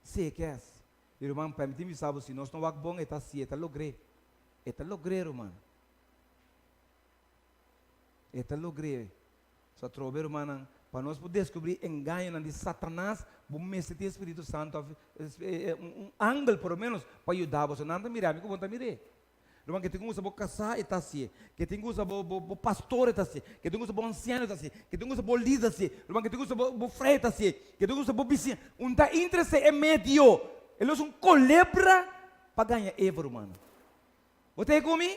Sí, e ke hasi. I ruman, permití mi bisa bo, si nos no wak bon, e ta hasié, e ta logr'é. E ta logr'é, ruman. E ta logr'é. So atrobe, rumannan, pa nos por deskubrí engañonan di Satanas, bo mester tin e Spiritu Santu òf un angel por lo ménos pa yuda bo. So nan ta mira ami ku bo no ta mir'é. Ruman, ke tin ku usa bo kasá e ta hasié, ke tin ku usa bo bo pastor e ta hasié, ke tin ku usa bo ansiano e ta hasié, ke tin ku usa bo lider ta hasié, ruman, ke tin ku usa bo bo frei ta hasié, ke tin ku usa bo bisiña. Un ta interesé e medio. E lo usa un kolebra pa gaña Eva, rumannan. Bo ta ku mi?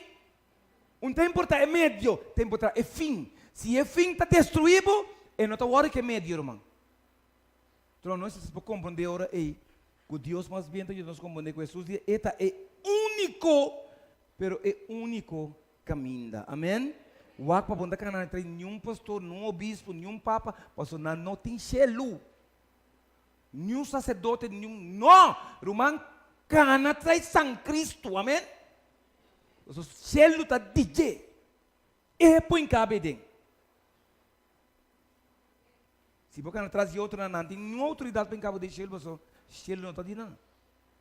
Un ta importá e medio, ta importá e fin. Si e fin ta destruí bo, e no ta wòrdu ku e medio, ruman. Tro nos mester por komprondé ora ei ku Dios mas bien ta yuda nos komprondé ku Hesus di e ta e úniko, pero e úniko kaminda. Amèn. Wak pa bo no ta kana tras niun pastor, niun obispo, niun papa, pasobra nan no tin shelu. Niun saserdote, niun, no! Ruman, kana tras San Kristu. Amèn. Pasobra shelu ta di dje. E por inkabe den. Si bo kana tras di otronan, nan tin niun outoridat pa inkabe den shelu, pasobra shelu no ta di nan.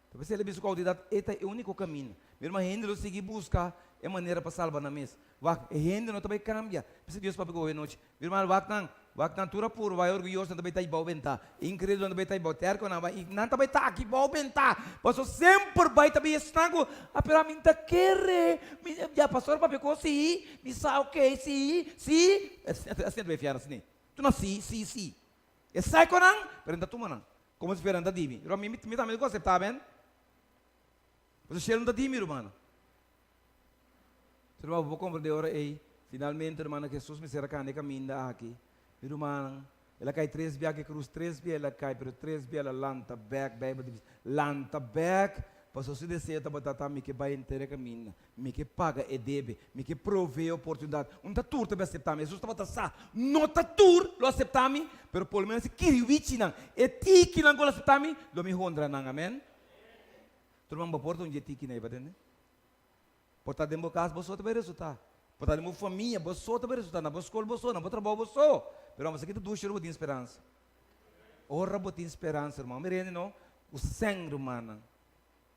Ta p'esei el a bisa ku outoridat, e ta e úniko kaminda. Mi hermano, hende lo sigui buska e manera pa salba nan mes. Wak, e hende no ta bai kambia. P'esei Dios papia ku awe nochi. Mi hermano, wak nan, wak nan tur a puru, bai orguyoso, nan ta bai ta ibou bentá. Inkrédulo nan ta bai ta ibou, tèrko nan bai, nan ta bai ta aki bou bentá. Pasobra semper bai ta bin esnan ku, a pero ami n'ta kere, mi, ya pastor papia ku si, mi sa ok, si, si. Asina ta bai fiar asina. Tur nan si, si, si. E sai ku nan, pero nan ta tuma nan. Komo si fuera nan ta di mi. Pero mi, mi tambe ku aseptá, men. Pasobra shelu no ta di mi, rumannan. Pero bo por komprendé ora ei. Finalmente, rumannan, Hesus mester a kanda e kaminda aki. Mi rumannan, el a kai tres bia ku e krus, tres bia el a kai, pero tres bia el a lanta bèk. Beibel ta bisa, Lanta bèk, pasobra su deseo tabata ta, Mi ke bai henter e kaminda, mi ke paga e debe, mi ke provee e oportunidat. Un ta tur ta bin aseptá mi. Hesus tabata sa, no ta tur lo aseptá mi, pero por lo menos e kiriwichinan, e tikinan ku lo aseptá mi, lo mi honra nan. Amèn. Tur ruman, bo por ta un dje tikinan ei, bo tende? Por ta den bo kas bo so ta bai resultá. Por ta den bo famia bo so ta bai resultá. Na bo skol bo so, na bo trabou bo so. Pero amo sa kita dushi ora bo tin speransa. Ora bo tin speransa, ruman. Mira hende no ku sèn, rumannan.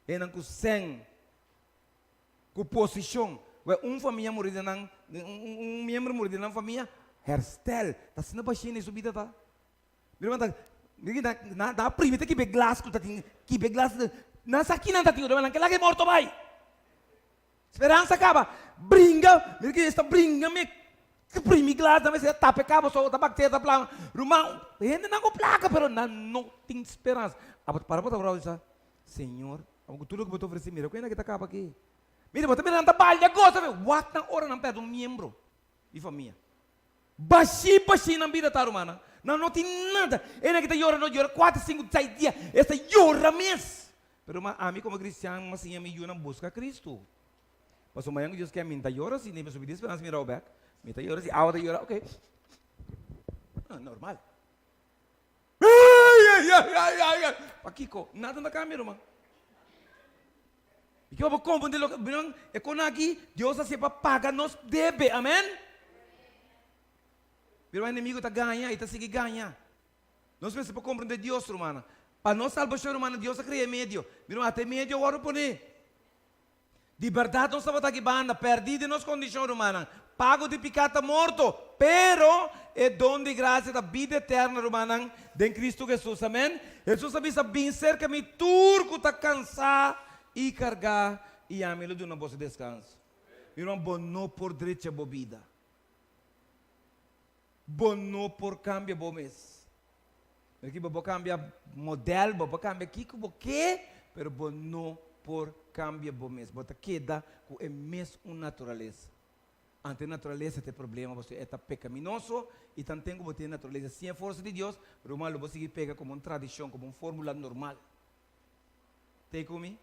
Hendenan ku sèn, ku posishon. Wè un famia muri den nan, un miembro muri den nan famia, hèrstel. Ta asina bashí den su bida ta. Mi ruman ta, mi na na ta primi ta kiba e glas ku ta tin, kiba e glas, nan sa kinan ta tin, ruman nan ke laga e morto bai. Speransa kaba, bringa, mira ke esta bringa mi primi glas nan mester tapa e kaba so ta bakteria ta plama. Ruman, hendenan ku plaka pero nan no tin speransa. Abo ta para bo ta ora bisa, Señor, abo ku tur loke bo ta ofrese mira ku hende aki ta kaba aki. Mira bo ta mira nan ta balia gosa, wak nan ora nan pèrdè un miembro di famia. Bashí bashí nan bida ta, rumannan. Nan no tin nada. Esnan ki ta yora no yora kuater, sinku, seis dia. Es ta yora mes. Pero ruman, ami komo kristian m'a siña mi yunan buska Kristu. Pasobra mañan ku Dios ke mi, mi ta yora si, ni mi subi di speransa mi rou bèk. Mi ta yora si, awa ta yora, oke. Normal. Pakiko? Nada no ta kambia, ruman. I ke bo komprende loke, miran, e kon aki Dios a hasié pa paga nos debe, amen. Pero e enemigo ta gaña i ta sigui gaña. Nos mester por komprende Dios, rumannan. Pa nos salbashon, rumannan, Dios a krea e medio. Miran, ata e medio a wòrdu poné. Di bèrdat nos tabata aki banda, pèrdí den nos kondishon, rumannan. Pago di piká ta morto, pero e don di grasia ta bida eterno, rumannan, den Kristu Hesus. Amèn. Hesus a bisa, Bin serka mi tur ku ta kansá i kargá, i ami lo duna boso deskanso. Mi ruman, bo no por drecha bo bida. Bo no por kambia bo mes. Mira ki bo por kambia modèl, bo por kambia kiko bo ke, pero bo no por kambia bo mes. Bo ta keda ku e mes un naturalesa. Anto e naturalesa ta e problema pasobra e ta pekaminoso i tanten ku bo tin e naturalesa sin e forsa di Dios, ruman lo bo sigui pega komo un tradishon, komo un fórmula normal. Tei ku mi?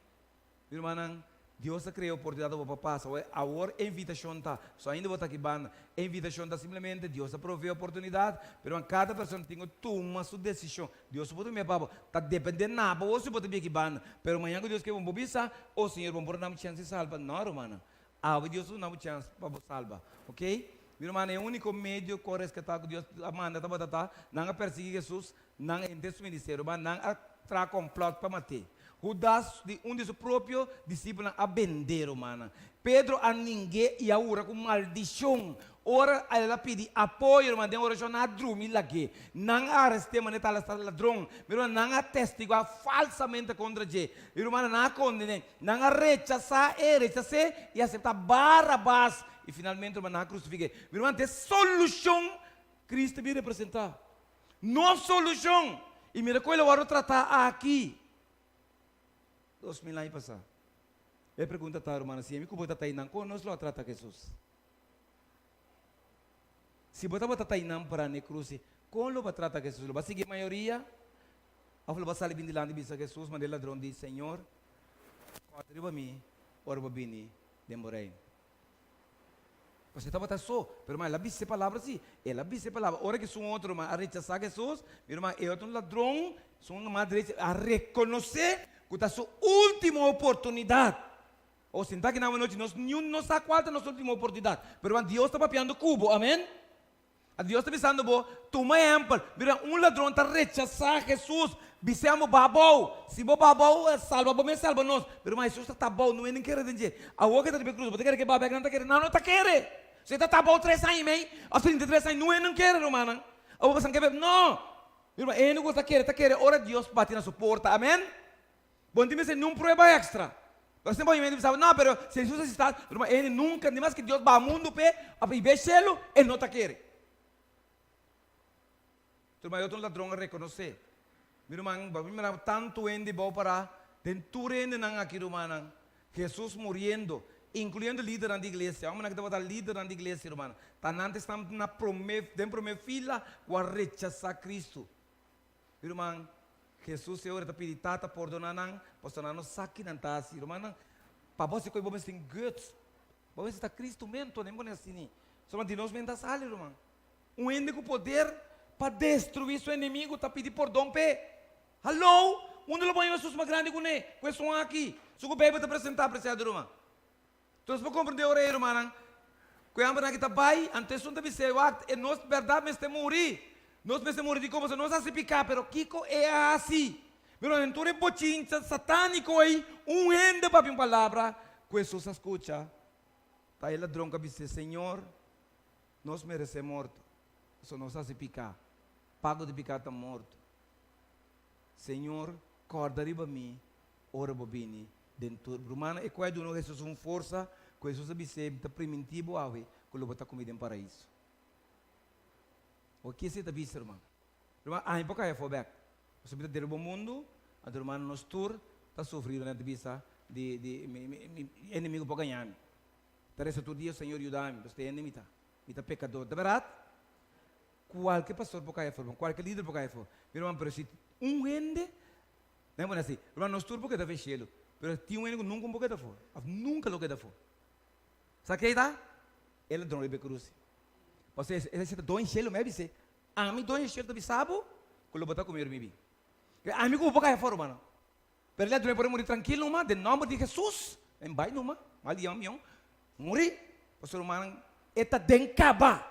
Mi rumannan, Dios a krea oportunidat pa bo pa pasa. Awor, awor e invitashon ta, so ainda bo ta aki banda, e invitashon ta simplemente Dios a provee oportunidat, pero kada persona tin ku tuma su desishon. Dios por tuma e pa bo. Ta depende na bo si bo ta bin aki banda. Pero mañana ku Dios ke bo, bo bisa, Oh Señor, bo por a duna mi chèns di salba. No, rumannan. Awe Dios a duna bo chèns pa bo salba. Oke? Mi rumannan, e úniko medio ku a reskatá ku Dios a manda tabata ta, nan a persiguí Hesus, Nan a henter su ministerio, ma nan a traha complot pa mat'é. Hudas, di un di su propio disipelnan, a bend'é, rumannan. Pedro a ning'é i a hura ku maldishon. Ora el a pidi apoyo, ruman, den orashon, nan a drumi lag'é. Nan a arest'é manera tal esta ladron. Mi ruman, nan a testiguá falsamente kontra dje. Mi rumannan, nan a konden'é. Nan a rechasá e, rechas'é i aseptá Barabas. I finalmente, ruman, nan a krusifik'é. Mi ruman, ta e solushon Cristo a bin representá. No solushon! I mira kon el a wòrdu tratá aki 2000 aña pasá. E pregunta ta, rumannan, si ami ku bo ta tainan, kon nos lo a trata Hesus? Si bo tabata tainan pará na e krus, kon lo bo a trata Hesus? Lo bo a sigui e mayoria? Òf lo bo a sali bin dilanti i bisa Hesus, manera e ladron di, Señor, kòrda riba mi ora bo bini den bo reino? Pasobra e tabata so. Pero ruman, el a bisa e palabra si. El a bisa e palabra. Ora ku esun otro ruman a rechasá Hesus, mi ruman, e otro ladron, esun ruman derecho, a rekonosé ku ta su último oportunidat. O sintá aki na awanochi, nos niun no sa kual ta nos último oportunidat. Pero ruman, Dios ta papiando ku bo. Amèn. A Dios ta bisando bo, tuma ehempel. Mira, un ladron ta rechasá Hesus, bis'é amo ba abou. Si bo ba abou, salba bo mes, salba nos. Pero ma Hesus ta ta abou, no hende kere den dje. Awor ke ta riba e krus, bo ta kere ke ba bek? Nan ta kere? Nan no ta kere. Si e ta ta abou tres aña i mei, òf 33 aña, no hende kere, rumannan. Awor bo san ke bek? No! Mira, ma e hende ku ta kere, ta kere ora Dios bati na su porta. Amen. Bo no tin mester niun prueba extra. Pero semper mi mente bisa, no, pero si Hesus a sista, ruman, e hende nunka, ni maske Dios baha mundu p'e, of i be shelu, e no ta kere. Ruman, e otro ladron a rekonosé. Mi ruman, bo a mira tantu hende bou pará, den tur hendenan aki, rumannan, Hesus muriendo. Inkluyendo lidernan di iglesia. Hòmbernan ku tabata lidernan di iglesia, rumannan. Ta nan ta esnan na promé, den promé fila ku a rechasá Kristu. Mi ruman, Hesus e ora ta pidi Tata pordoná nan, pasobra nan no sa ki nan ta hasi. Rumannan, pa bo hasi kos bo mester tin guts. Bo mester ta Kristu mento, no pone asina. Soba di nos mester a sali, ruman. Un hende ku poder pa destruí su enemigu ta pidi pordon p'e. Hallo! Unda lo bo haña Hesus mas grandi kuné ku esun aki? Su ku Beibel ta presentá, apresiado ruman. Entonces bo komprendé ora ei, rumannan, ku e hambernan aki ta bai, anto esun ta bis'é, Wak, e nos bèrdat mester muri. Nos mester muri dikon? Pasobra nos a hasi piká. Pero kiko e a hasi? Mira, den tur e bochincha satániko ei, un hende papia un palabra ku Hesus a skucha. Ta e ladron ku a bis'é, Señor, nos meresé morto, pasobra nos a hasi piká. Pago di piká ta morto. Señor, kòrda riba mi ora bo bini den tur. Rumannan, e kua duna Hesus un forsa ku Hesus a bis'é, Mi ta primintí bo awe ku lo bo ta ku mi den Paraíso. Bo kier si ta bisa, ruman? Ruman, ami por kai afó bèk. Pasobra mi ta dere bo mundu, anto rumannan nos tur ta sufri durante bisa di di mi mi enemigu por gaña mi. Ta resa tur dia, Señor yuda mi, pasobra hende mi ta. Mi ta pekador. Ta bèrdat? Kualke pastor por kai afó, ruman, kualke lider por kai afó. Mi ruman, pero si un hende, nan pone asi, ruman, nos tur por keda afó e shelu, pero tin un hende ku nunka un por keda afó, òf nunka lo keda afó. Sa ke ta? E ladron riba e krus. Pasobra e ta doño shelu, mi a bis'é, ami doño shelu ta bisa bo ku lo bo ta kume mi bin. Ami ku bo por kai afó, rumannan. Pero e ladron por muri trankil numa, den nòmber di Hesus, en bai numa, mal di yama mion, muri, pasobra rumannan, e ta den kaba.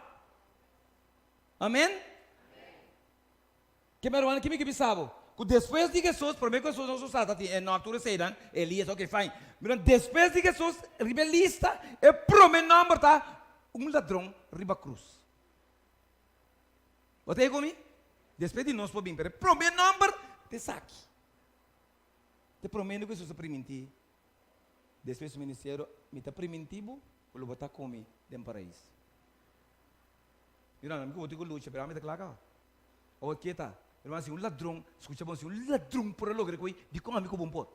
Amen? Ke mi rumannan, ke mi ke bisa bo? Ku despues di Hesus, promé ku Hesus nos usa ta tin Enok, tur eseinan, Elias, ok fine. Mira, despues di Hesus, riba e lista, e promé nòmber ta un ladron riba krus. Bo ta ei ku mi? Despues di nos por bin, pero e promé nòmber ta esaki. Ta e promé ku Hesus a primintí despues su ministerio, Mi ta primintí bo ku lo bo ta ku mi den Paraíso. Mira, ami ku bo tin ku lucha, pero ami ta kla kaba. Awor ke ta? Hermano, si un ladron, skucha bon, si un ladron por a logra e koi, dikon ami ku bo por?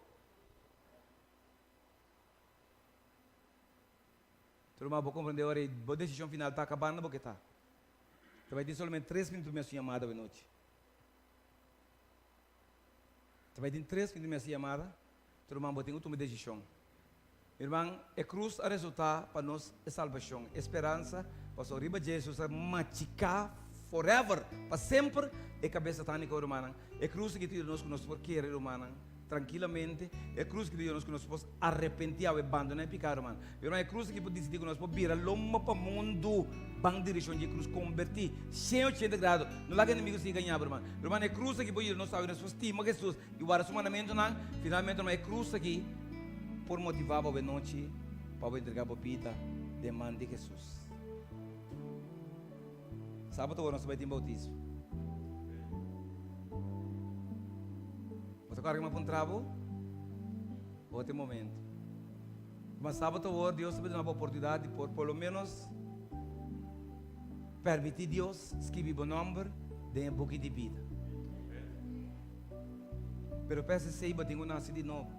Tur ruman, bo komprendé ora ei, bo desishon final ta akabando bo ke ta. Ta bai tin solamente tres minuto mi a su yamada awe nochi. Ta bai tin tres minuto mi a su yamada, tur ruman, bo tin ku tuma e desishon. Mi ruman, e krus a resultá pa nos e salbashon, e speransa, pasobra riba dje Hesus a machiká forever, pa semper, e kabes satániko, rumannan. E krus aki ta yuda nos ku nos por kere, rumannan, trankilamente. E krus aki ta yuda nos ku nos por arepentí awe, bandoná e piká, ruman. Mi ruman, e krus aki por disidí ku nos por bira lomba pa mundu, ban direkshon dje krus, kombertí 180 grado. No laga enemigu sigui gañá bo, ruman. Ruman, e krus aki por yuda nos awe nos por stima Hesus. I warda su mandamentunan. Finalmente, ruman, e krus aki por motivá bo awenochi pa bo entregá bo bida den man di Hesus. Sábado awor nos ta bai tin boutismo. Bo ta kòrda ku mi a puntra bo? Bo tin momento. Ruman, sábado awor Dios ta bai duna bo oportunidat di por por lo ménos permití Dios skibi bo nòmber den e buki di bida. Pero pa esei bo tin ku nase di nobo.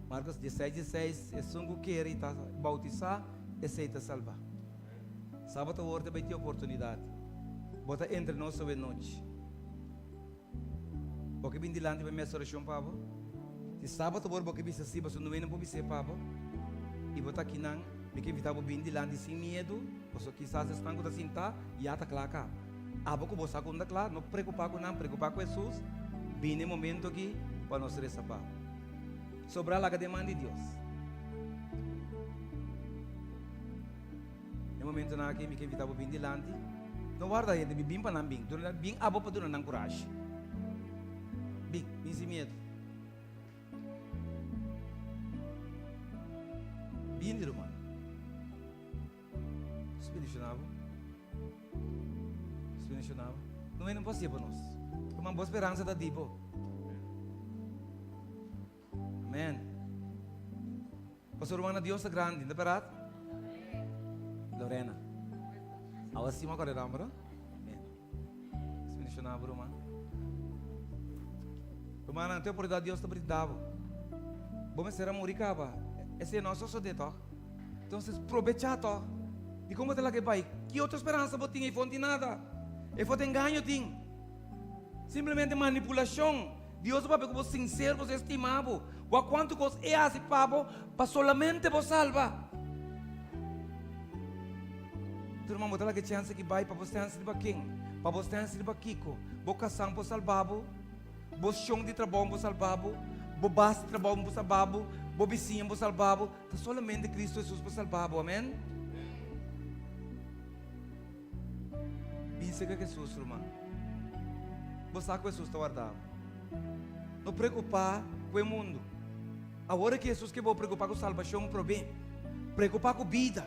Markos dieseis dieseis, Esun ku kere i ta boutisá, esei ta salbá. Sabat awor ta bai tin oportunidat. Bo ta entre nos awe nochi. Bo ke bin dilanti pa mi hasi orashon pa bo? Si sabat awor bo ke bisa si, pasobra no hende por bis'é pa bo, i bo ta akinan, mi ke invitá bo bin dilanti sin miedu, pasobra kisas esnan ku ta sintá ya ta kla kaba. Abo ku bo sa ku no ta kla, no preokupá ku nan, preokupá ku Hesus. Bini e momento aki pa nos resa pa bo. Sobrá laga den man di Dios. E momentonan aki mi ke invitá bo bin dilanti. No warda hende, mi bin pa nan bin. Duna nan, bin abo pa duna nan kurashi. Bin, bin sin miedu. Bini, ruman. Dios bendiciona bo. Dios bendiciona bo. No hende no por hacié pa nos. Ruman, bo speransa ta di bo. Amen. Pasobra ruman, Dios ta grandi, no ta berdad? Lorena. Awa si mi acorda e nomber, no? Amen. Dios bendiciona bo, ruman. Rumannan, te oportunidad Dios ta brinda bo. Bo mester a muri caba. Esei no a sosodé tòg? Entonces probechá tòg. Dikon bo ta laga e bai? Ki otro speransa bo tin? Ei for no tin nada. Ei for ta engaño tin. Simplemente manipulashon. Dios a papia ku bo sinsero pasobra e stima bo. Wak kuantu kos e hasi pa bo pa solamente bo salba. Tu ruman bo ta laga e chèns aki bai pa bo stèns riba ken? Pa bo stèns riba kiko? Bo kasá por salba bo? Bo shon di trabou por salba bo? Bo bas di trabou por salba bo? Bo bisiña por salba bo? Ta solamente Cristo Hesus por salba bo. Amen. Bin serka Hesus, ruman. Bo sa ku Hesus ta warda bo. No preokupá ku e mundu. Awor ki Hesus ke bo preokupá ku salbashon promé. Preokupá ku bida.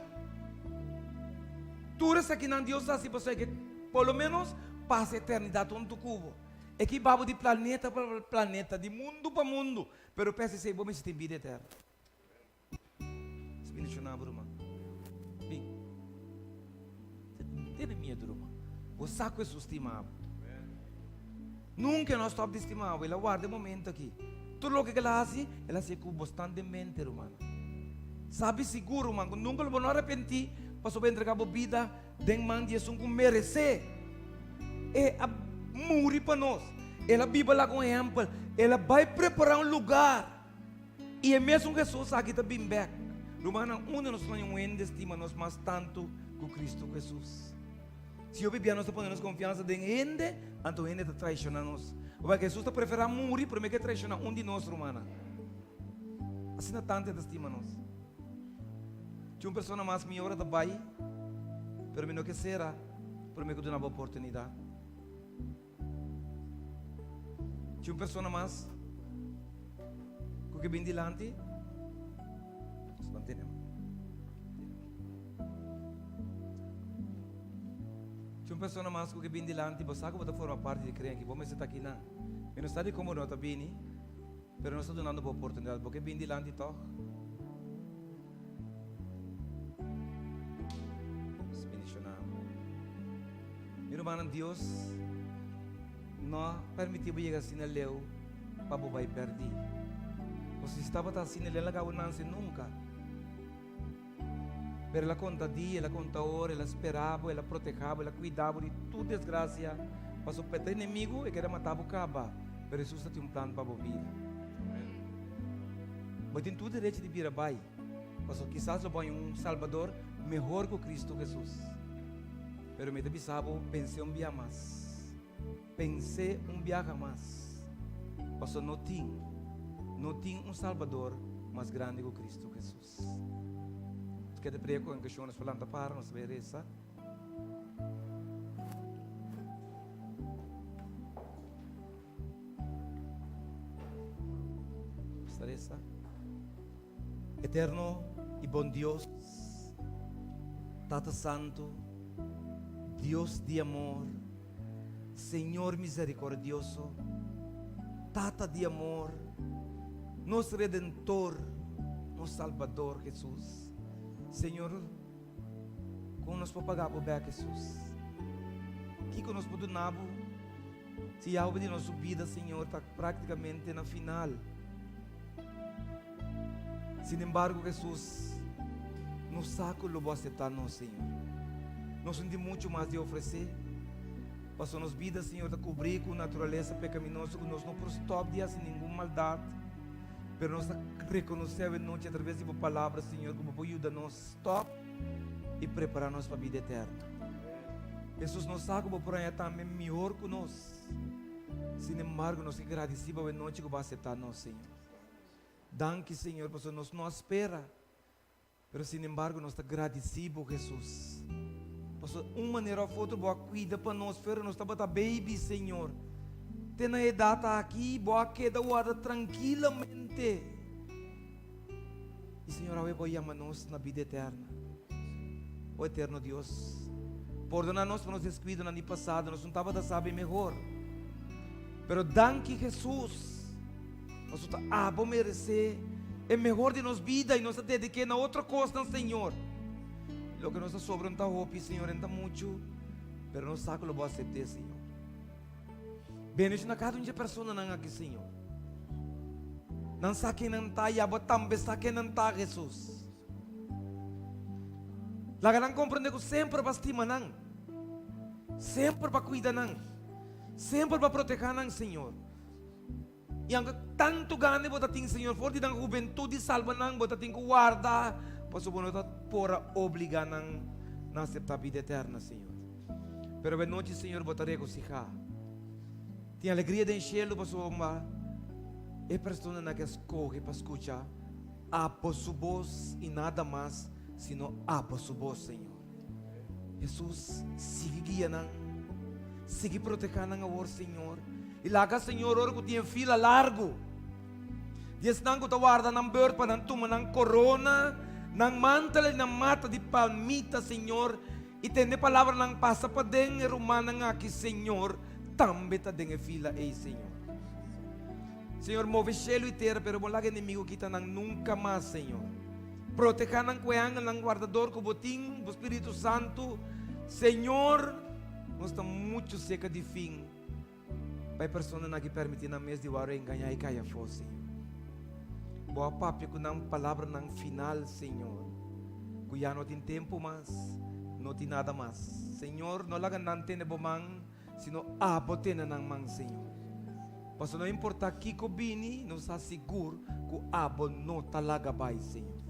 Tur esakinan Dios ta hasi pasobra e ke por lo ménos pasa eternidat huntu ku bo. E ke hiba bo di planeta pa planeta, di mundu pa mundu. Pero p'esei bo mester tin bida eterno. Bendiciona bo ruman. Bin. Tene miedu ruman. Bo sa ku Hesus stima bo. Nunka e no stop di stima bo. El a warda e momento aki. Tur loke ku el a hasi, el a hasi ku bo stan den mente ruman. Sabi sigur ruman ku nunka lo bo no arepenti pasobra bo a entrega bo bida den man di esun ku meresé. E a muri pa nos. El a biba laga un ehèmpel. El a bai prepará un lugar. I e mesun Hesus aki ta bin bek. Rumannan, unda nos haña un hende stima nos mas tantu ku Kristu Hesus? Si hopi bia nos ta pone nos konfiansa den hende, anto hende ta traishoná nos. Pasobra Hesus ta preferá muri promé ke traishoná un di nos, rumannan. Asina tantu e ta stima nos. Tin un persona mas mi ora ta bai, pero mi no ke sera promé ku duna bo oportunidat. Tin un persona mas ku ke bin dilanti? Tin un persona mas ku ke bin dilanti? Bo sa ku bo ta forma parti di kren aki, bo mester ta akinan. Mi no sa di komo no ta bini, pero nos ta dunando bo oportunidat. Bo ke bin dilanti tòg? Mi rumannan, Dios no a permití bo yega asina leu pa bo bai pèrdí. Pasobra si tabata asina, el a laga bo nanse nunka. Pero el a konta dia, el a konta ora, el a spera bo, el a protehá bo, el a kuida bo di tur desgrasia. Pasobra pa e ta enemigu, e kere mata bo kaba. Pero Hesus ta tin un plan pa bo bida. Bo tin tur derecho di bira bai, pasobra kisas lo bo haña un Salbador mehor ku Kristu Hesus. Pero mi ta bisa bo, pens'é un bia mas. Pens'é un biaha mas, pasobra no tin, no tin un Salbador mas grandi ku Kristu Hesus. Nos keda prea ku enkashon, nos por lanta para, nos ta bai resa. Nos ta resa. Eterno i bon Dios, Tata Santu, Dios di amor, Señor misericordioso, Tata di amor, nos Redentor, nos Salbador Jesus. Señor, kon nos por paga bo bek, Jesus? Kiko nos por duna bo? Si Yahweh di nos su bida, Señor, ta prácticamente na final. Sin embargo, Jesús, nos sa ku lo bo acepta nos, Señor. Nos no tin mucho mas di ofrece. Pasobra nos bida, Señor, ta cubrí cu naturaleza pecaminoso cu nos no por stop di haci ningun maldad. Pero nos ta reconoce awe nochi a traves di bo palabra, Señor, cu bo por yuda nos stop y prepara nos pa bida eterno. Jesús, nos sa cu bo por haña tambe mihor cu nos. Sin embargo, nos ke gradici bo awe nochi cu bo a acepta nos, Señor. Danki, Señor, pasobra nos no a spera, pero sin embargo nos ta gradici bo, Jesús. Pasobra un manera of otro bo a cuida pa nos, pero nos tabata baby, Señor. Te na e edad aki bo a keda warda trankilamente. I Señor, awe bo a yama nos na bida eterna. O eterno Dios, pordona nos pa nos descuidonan di pasado, nos no tabata sabi mehor. Pero danki Jesús, pasobra ta abo meresé e mehor di nos bida i nos ta dediké na otro kosnan, Señor. Loke nos ta sobra no ta hopi, Señor, no ta muchu, pero nos sa ku lo bo asept'é, Señor. Bendiciona kada un dje personanan aki, Señor. Nan sa ken nan ta i abo tambe sa ken nan ta, Hesus. Laga nan komprendé ku semper bo a stima nan, semper bo a kuida nan, semper bo a protehá nan, Señor. I aunke tantu gana bo ta tin, Señor, for di nan hubentut di salba nan, bo ta tin ku warda, pasobra bo no ta por a obligá nan na aseptá bida eterna, Señor. Pero awe nochi, Señor, bo ta regosihá. Tin alegria den shelu pasobra e personanan ke a skohe pa skucha Abo su bos i nada mas sino Abo su bos, Señor. Hesus, sigui guia nan, sigui protehá nan awor, Señor. I laga, Señor, ora ku tin e fila largu di esnan ku ta warda nan beurt pa nan tuma nan korona, nan mantel i nan mata di palmita, Señor, i tende palabranan pasa paden e rumannan aki, Señor, tambe ta den e fila ei, Señor. Señor, move shelu i tera, pero bo laga enemigu kita nan nunka mas, Señor. Protehá nan ku e angelnan guardador ku bo tin, bo Spiritu Santu. Señor, nos ta muchu seka di fin pa e personanan aki permití nan mes di wòrdu engañá i kai afó, Señor. Bo a papia ku nan palabranan final, Señor, ku ya no tin tempu mas, no tin nada mas. Señor, no laga nan tene bo man. Sino abo tene nan man, Señor. Pasobra no importa kiko bini, nos sa sigur ku abo no ta laga bai, Señor.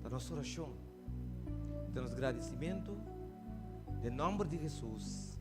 Ta nos orashon, ta nos gradisimentu, den nòmber di Hesus.